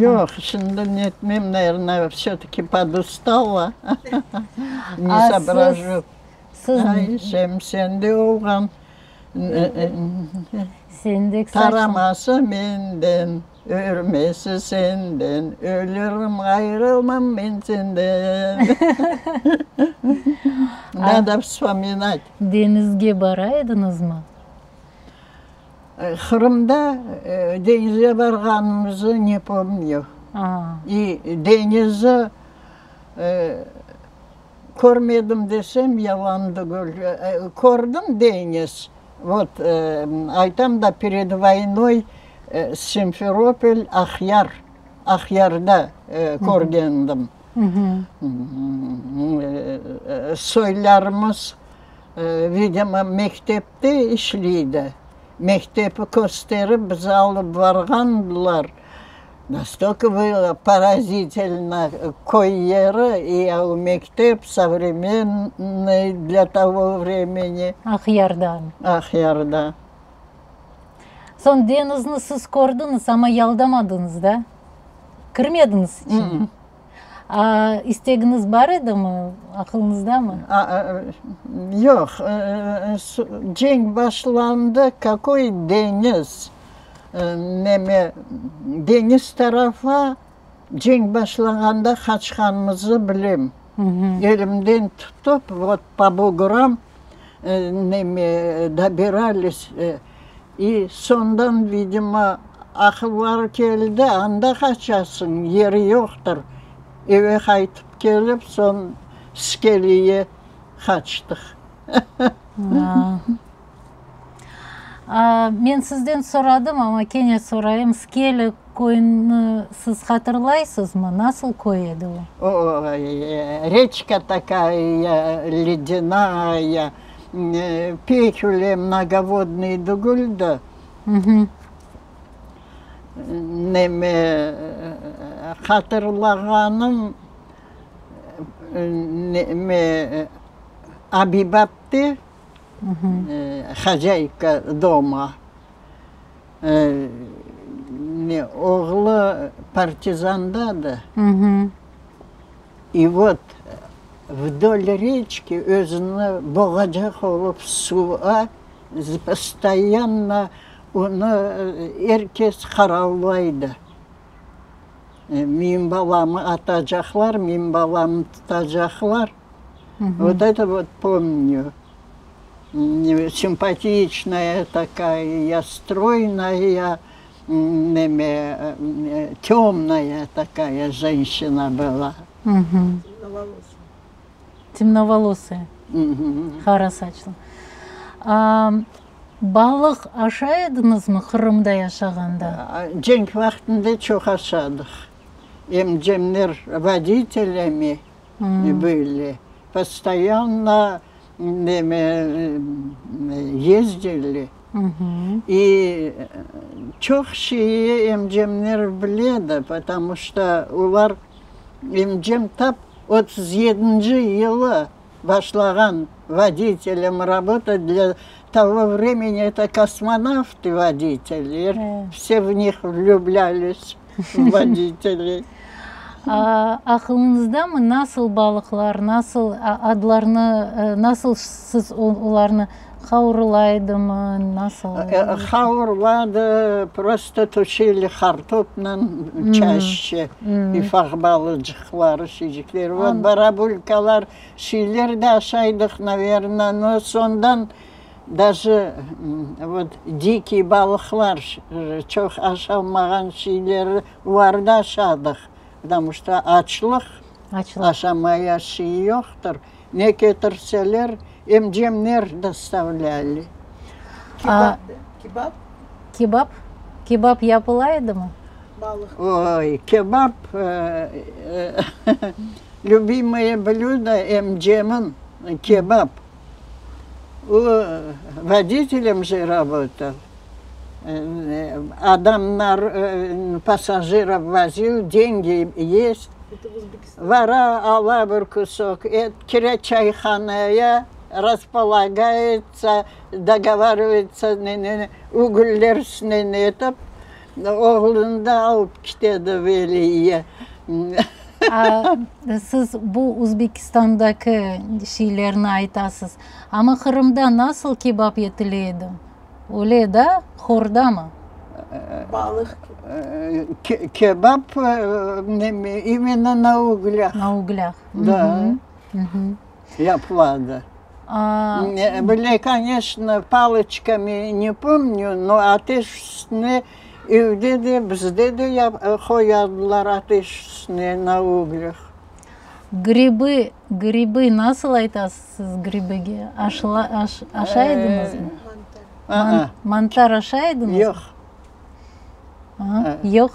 Yoq, şimdi netmem, navernoye, vse-taki podustala, ne sobrajу.
Siz.
Ayşem, sende olğan
Sendeki
taraması menden. Örmesi senden, ölürüm, ayrılmam men senden. Nado vspominat.
Deñizge bara ediñizmi?
Qırımda deñizge barğanımızı ne pomnyu. İ deñizi körmedim desem, yalan tügül. Kördim deñiz, vot, aytam da, pered voynoy Simferopol, Aqyar, Aqyarda körgendim. Soylarımız, vidimo, mektepte işleydi. Mektepi kösterip bizi alıp barğandılar. Nastolko было поразительно köy yeri i o mektep sovremennoy для togo vremeni.
Aqyarda.
Aqyarda.
Soñ deñizni siz kördiñiz, amma yaldamadıñız da? Kirmediñiz içine? A istegiñiz bar edimi, aqılıñızdamı?
Yoq, cenk başlandı, kakoy deñiz, neme, deñiz tarafa cenk başlağanda qaçqanımızı bilem. Elimden tutıp, vot, po bugram, neme, dobirались, i soñdan, vidimo, aqılları keldi, anda qaçasıñ, yeri yoqtır. Eve qaytıp kelip, soñ Skeliye qaçtıq.
Men sizden soradım, amma kene sorayım, Skeli köyüni siz hatırlaysızmı? Nasıl köy edi o?
Oy, reçka takaya ledânaya, pek öyle mnogovodnıy degil de. Neme, hatırlağanım, neme, Abibapte, hozâyka doma, ne, oğlu partizandadı. İ vot, vdol reçki özüni boğacaq olıp suvğa postoyanno onı er kes qaravlaydı. Menim balamı atacaqlar, menim balamı tutacaqlar. Vot eto vot pomnü. Simpatiçnaya takaya, stroynaya, neme, tömnaya takaya jenşina byla.
Temnovolosaya.
Temnovolosaya, qara saçlı. Balıq aşay ediñizmi Qırımda yaşağanda?
Cenk vaqtında çoq aşadıq. Emcemler voditeляmi böyle, postoyanno neme yezdili. İ çoq şeyi emcemler biledi, potomu çto olar, emcem tap 37-nci yılı başlağan voditelem rabotat, dlâ togo vremeni eto kosmonavtı voditeller, vse v nih vlüblâlis, v voditeley.
Aqılıñızdamı, nasıl balıqlar, nasıl adlarını, nasıl siz olarnı qavurılaydımı, nasıl?
Qavurıladı, prosto tuşili qartopnen çaşçe, ufaq balıcıqları, şiycikleri. Vot barabulkalar, şiyler de aşaydıq, naverno, no soñdan daje vot dikiy balıqlar, çoq aşalmağan şiyleri, olarnı da aşadıq, potomu çto açlıq, aşamaya şiy yoqtır. Ne ketirseler, emcemler dostavlâli.
Kebap de, kebap.
Kebap? Kebap yapıla edimi?
Balıq.
Oy, kebap, lübimoye blüdo emcemin, kebap. O, voditelem je rabotал. Adamlar, passajirov vozil, dengi est. Vara ala bir kusok et, kire çayhanaya, raspolagayetsa, dogovarivayetsa, ugüllersinen etip, oğlunı da alıp ketedi Veliye.
A, siz bu Uzbekistandaki şeylerni aytasız. Amma Qırımda nasıl kebap etile edi? Öyle da, hordamı?
Balıq
kebap. Kebap imенно na uglâh.
Na uglâh.
Da, yapıladı. Bile, koneçno, paloçkami ne pomnü, no ateş üstüne evde de, bizde de qoyadılar ateş üstüne na uglâh.
Gribı, gribı nasıl aytasız siz gribıge? Aşay ediñizmi?
Mantar.
Mantar aşay ediñizmi?
Yoq.
Yoq.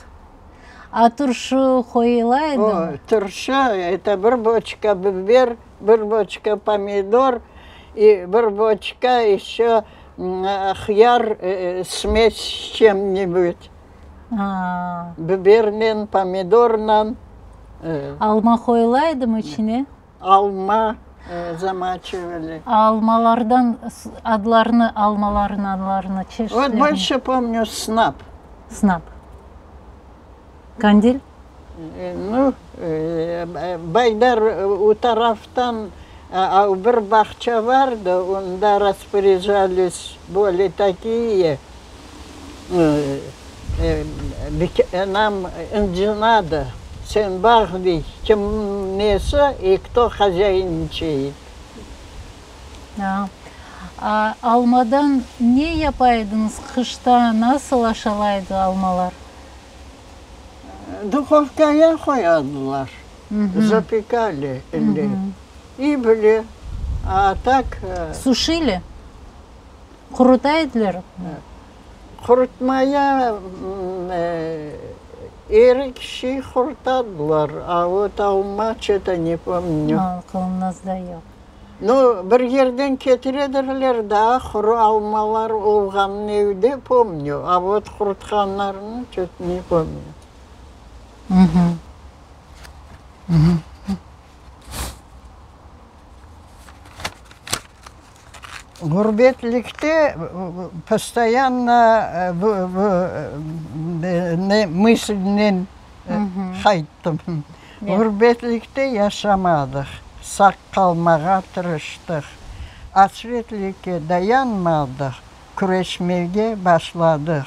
A turşu qoyula edimi?
O, turşu, eto bir boçka biber, bir boçka pomidor i bir boçka eşçe hıyar smes s çem-nibud. Bibernen, pomidornen.
Alma qoyula edimi içine?
Alma zamaçivali.
Almalardan adlarını, almaların adlarını, çeşitlerini.
Vot bolşe pomnü snap.
Snap. Kandil?
Nu, Baydar u taraftan bir bağça vardı, onda rasporyajalis boli takiye, nam indi nado, sen bağ dey, kimniñ nesi i kto hozâyniçeyit.
A almadan ne yapa ediñiz qışta, nasıl aşalaydı almalar?
Duhovkaya qoyadılar, zapekali ili, i bile, a tak.
Suşili? Quruta ediler?
Qurutmaya erik şiy qurutadılar, a vot alma çe-to ne pomnü.
Aqılımızda yoq.
Nu, bir yerden ketiredirler daa, quru almalar olğanını evde pomnü, a vot qurutqanlarını çe-to ne pomnü. Ğurbetlikte postoyanno mıslnen qayttım. Ğurbetlikte yaşamadıq, sağ qalmağa tırıştıq. Asretlikke dayanmadıq, küreşmege başladıq.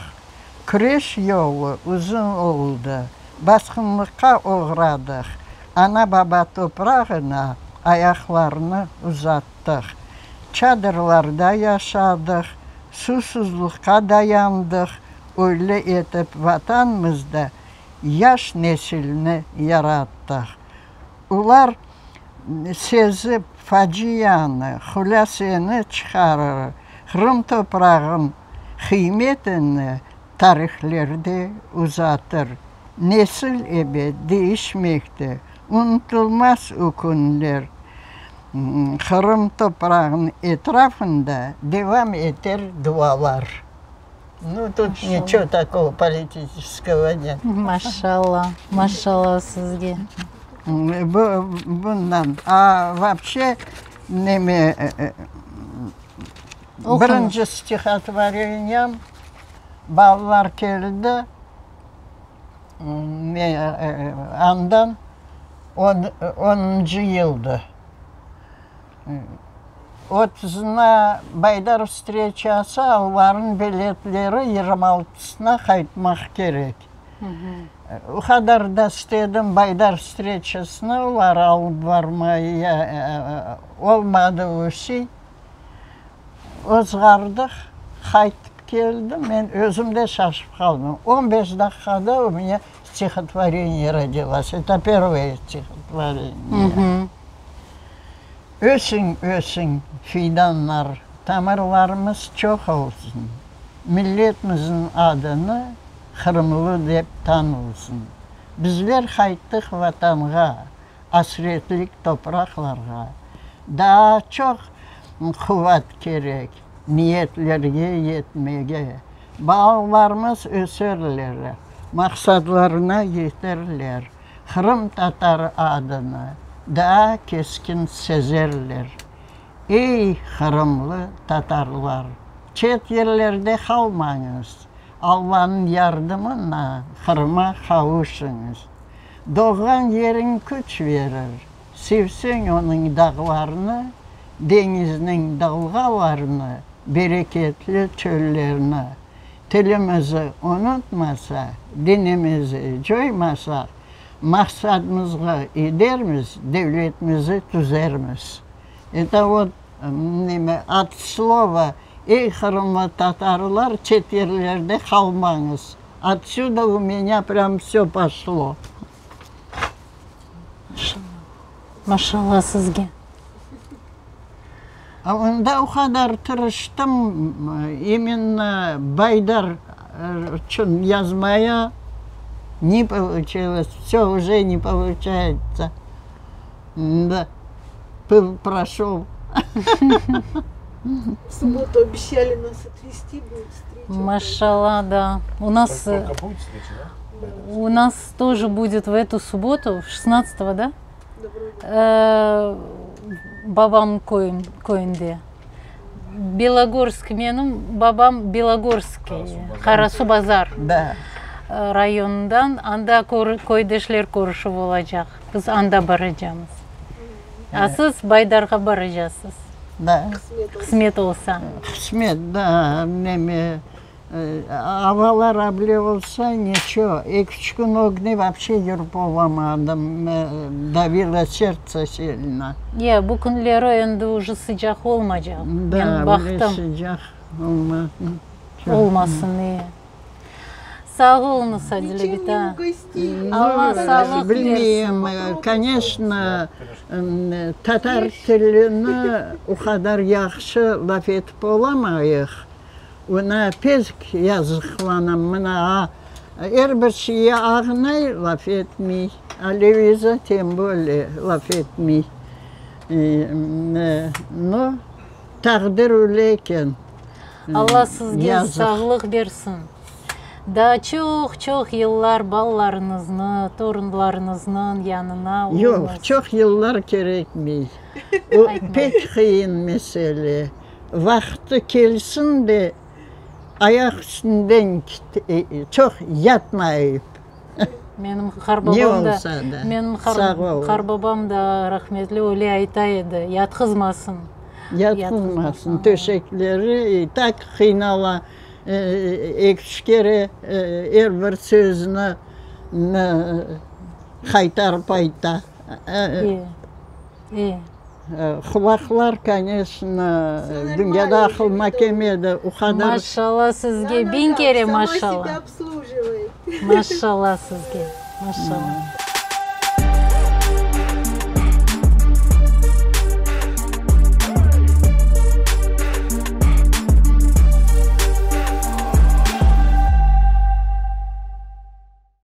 Küreş yolu uzun oldı, basqınlıqqa oğradıq, ana-baba toprağına ayaqlarnı uzattıq. Çadırlarda yaşadıq, susuzlıqqa dayandıq, öyle etip Vatanımızda yaş nesilni yarattıq. Olar sezip facianı, hulâseni çıqarır, Qırım toprağın qıymetini tarihlerde uzatır. Nesil ebet değişmekte, unutılmaz o künler Qırım toprağınıñ etrafında devam eter dualar. Nu, tut niço takogo politiçeskogo net.
Maşallah, maşallah sizge.
Bu, bundan. A vapşe, neme, birinci stihotvoreniyam balalar keldi, andan onuncı yıldı. Otuzına Baydar vstreçası, olarnıñ biletleri yigirmi altısına qaytmaq kerek. O qadar da istedim Baydar vstreçasına olar alıp barmayı, olmadı o şey. Ozğardıq, qaytıp keldim, men özüm de şaşıp qaldım. On beş daqiqada u menya stihotvoreniye rodilas, eto pervoye stihotvoreniye. Ösiñ, ösiñ, fidanlar, tamırlarımız çoq olsun, Milletmizniñ adını Qırımlı dep tanılsın. Bizler qayttıq Vatanğa, asretlik topraqlarğa. Daa çoq quvat kerek niyetlerge yetmege. Balalarımız öserler, maqsadlarına yeterler. Qırımtatar adını daa keskin sezerler. Ey, qırımlı tatarlar, çet yerlerde qalmañız, Allanıñ yardımına Qırıma qavuşıñız. Doğğan yeriñ küç verir, sevseñ onıñ dağlarını, deñizniñ dalğalarını, bereketli çöllerni. Tilimizi unutmasa, dinimizi coymasaq, maqsadımızğa idermiz, devletimizi tüzermiz. Eto vot. Neme, at slova, Ey, qırımlı tatarlar, çet yerlerde qalmañız. Otsüda u menya prâm vsö poşlo.
Maşallah. Maşallah sizge.
A onda o qadar tırıştım, imenno Baydar içün yazmaya, ne poluçilos, vsö, uje ne poluçayetsa. Da, pıl proşol.
V subbotu obещали nas otvezti, будет встреча.
Maşallah, da. U nas,
Во сколько будет встреча, да?
у нас тоже будет в эту субботу, 16-го, да?
Да, вроде.
Babam köyün, köyünde. Belogorsk, menim babam Belogorskiy, Qarasuvbazar
Da.
rayonından, anda köydeşler körüşüvi olacaq. Biz anda baracamız. A siz Baydarğa baracasız.
Da.
Qısmet olsa.
Qısmet, da, neme, avalar able olsa, niço, eki-üç kün ögüne vapşe yürip olamadım, davilo serdtse silno.
Ya, bu künleri endi uje sıcaq olmacaq.
Da,
Men
öyle
baqtım.
sıcaq olmasın.
Olmasın, e. Sağ oluñız, Adile bita. Alla sağlıq bersin.
Bilmeyim, koneçno, tatar tilini o qadar yahşı laf etip olamayıq. Oña pek yazıqlanam. Mına, a, er bir şeye ağnay, laf etmey. A Leviza tem böle laf etmey. No, taqdir öyle eken.
Alla sizge
Yazıq.
sağlıq bersin. Daa çoq-çoq yıllar balalarıñıznı, torunlarıñıznıñ yanına
Yoq,
oluñız.
çoq yıllar kerekmey. O pek qıyın mesele. Vaqtı kelsin de, ayaq üstünden çoq yatmayıp.
Menim
Ne
qarbabam da,
olsa da,
menim
sağ ol.
qarbabam da rahmetli öyle ayta edi, yatqızmasın.
Yatqızmasın, töşekleri i tak qıynala, eki-üç kere er bir sözüni qaytarıp ayta.
E, e.
Qulaqlar, koneçno, dünyada aqılıma kelmedi, o qadar.
Maşallah sizge, biñ kere maşallah. Maşallah sizge, maşallah.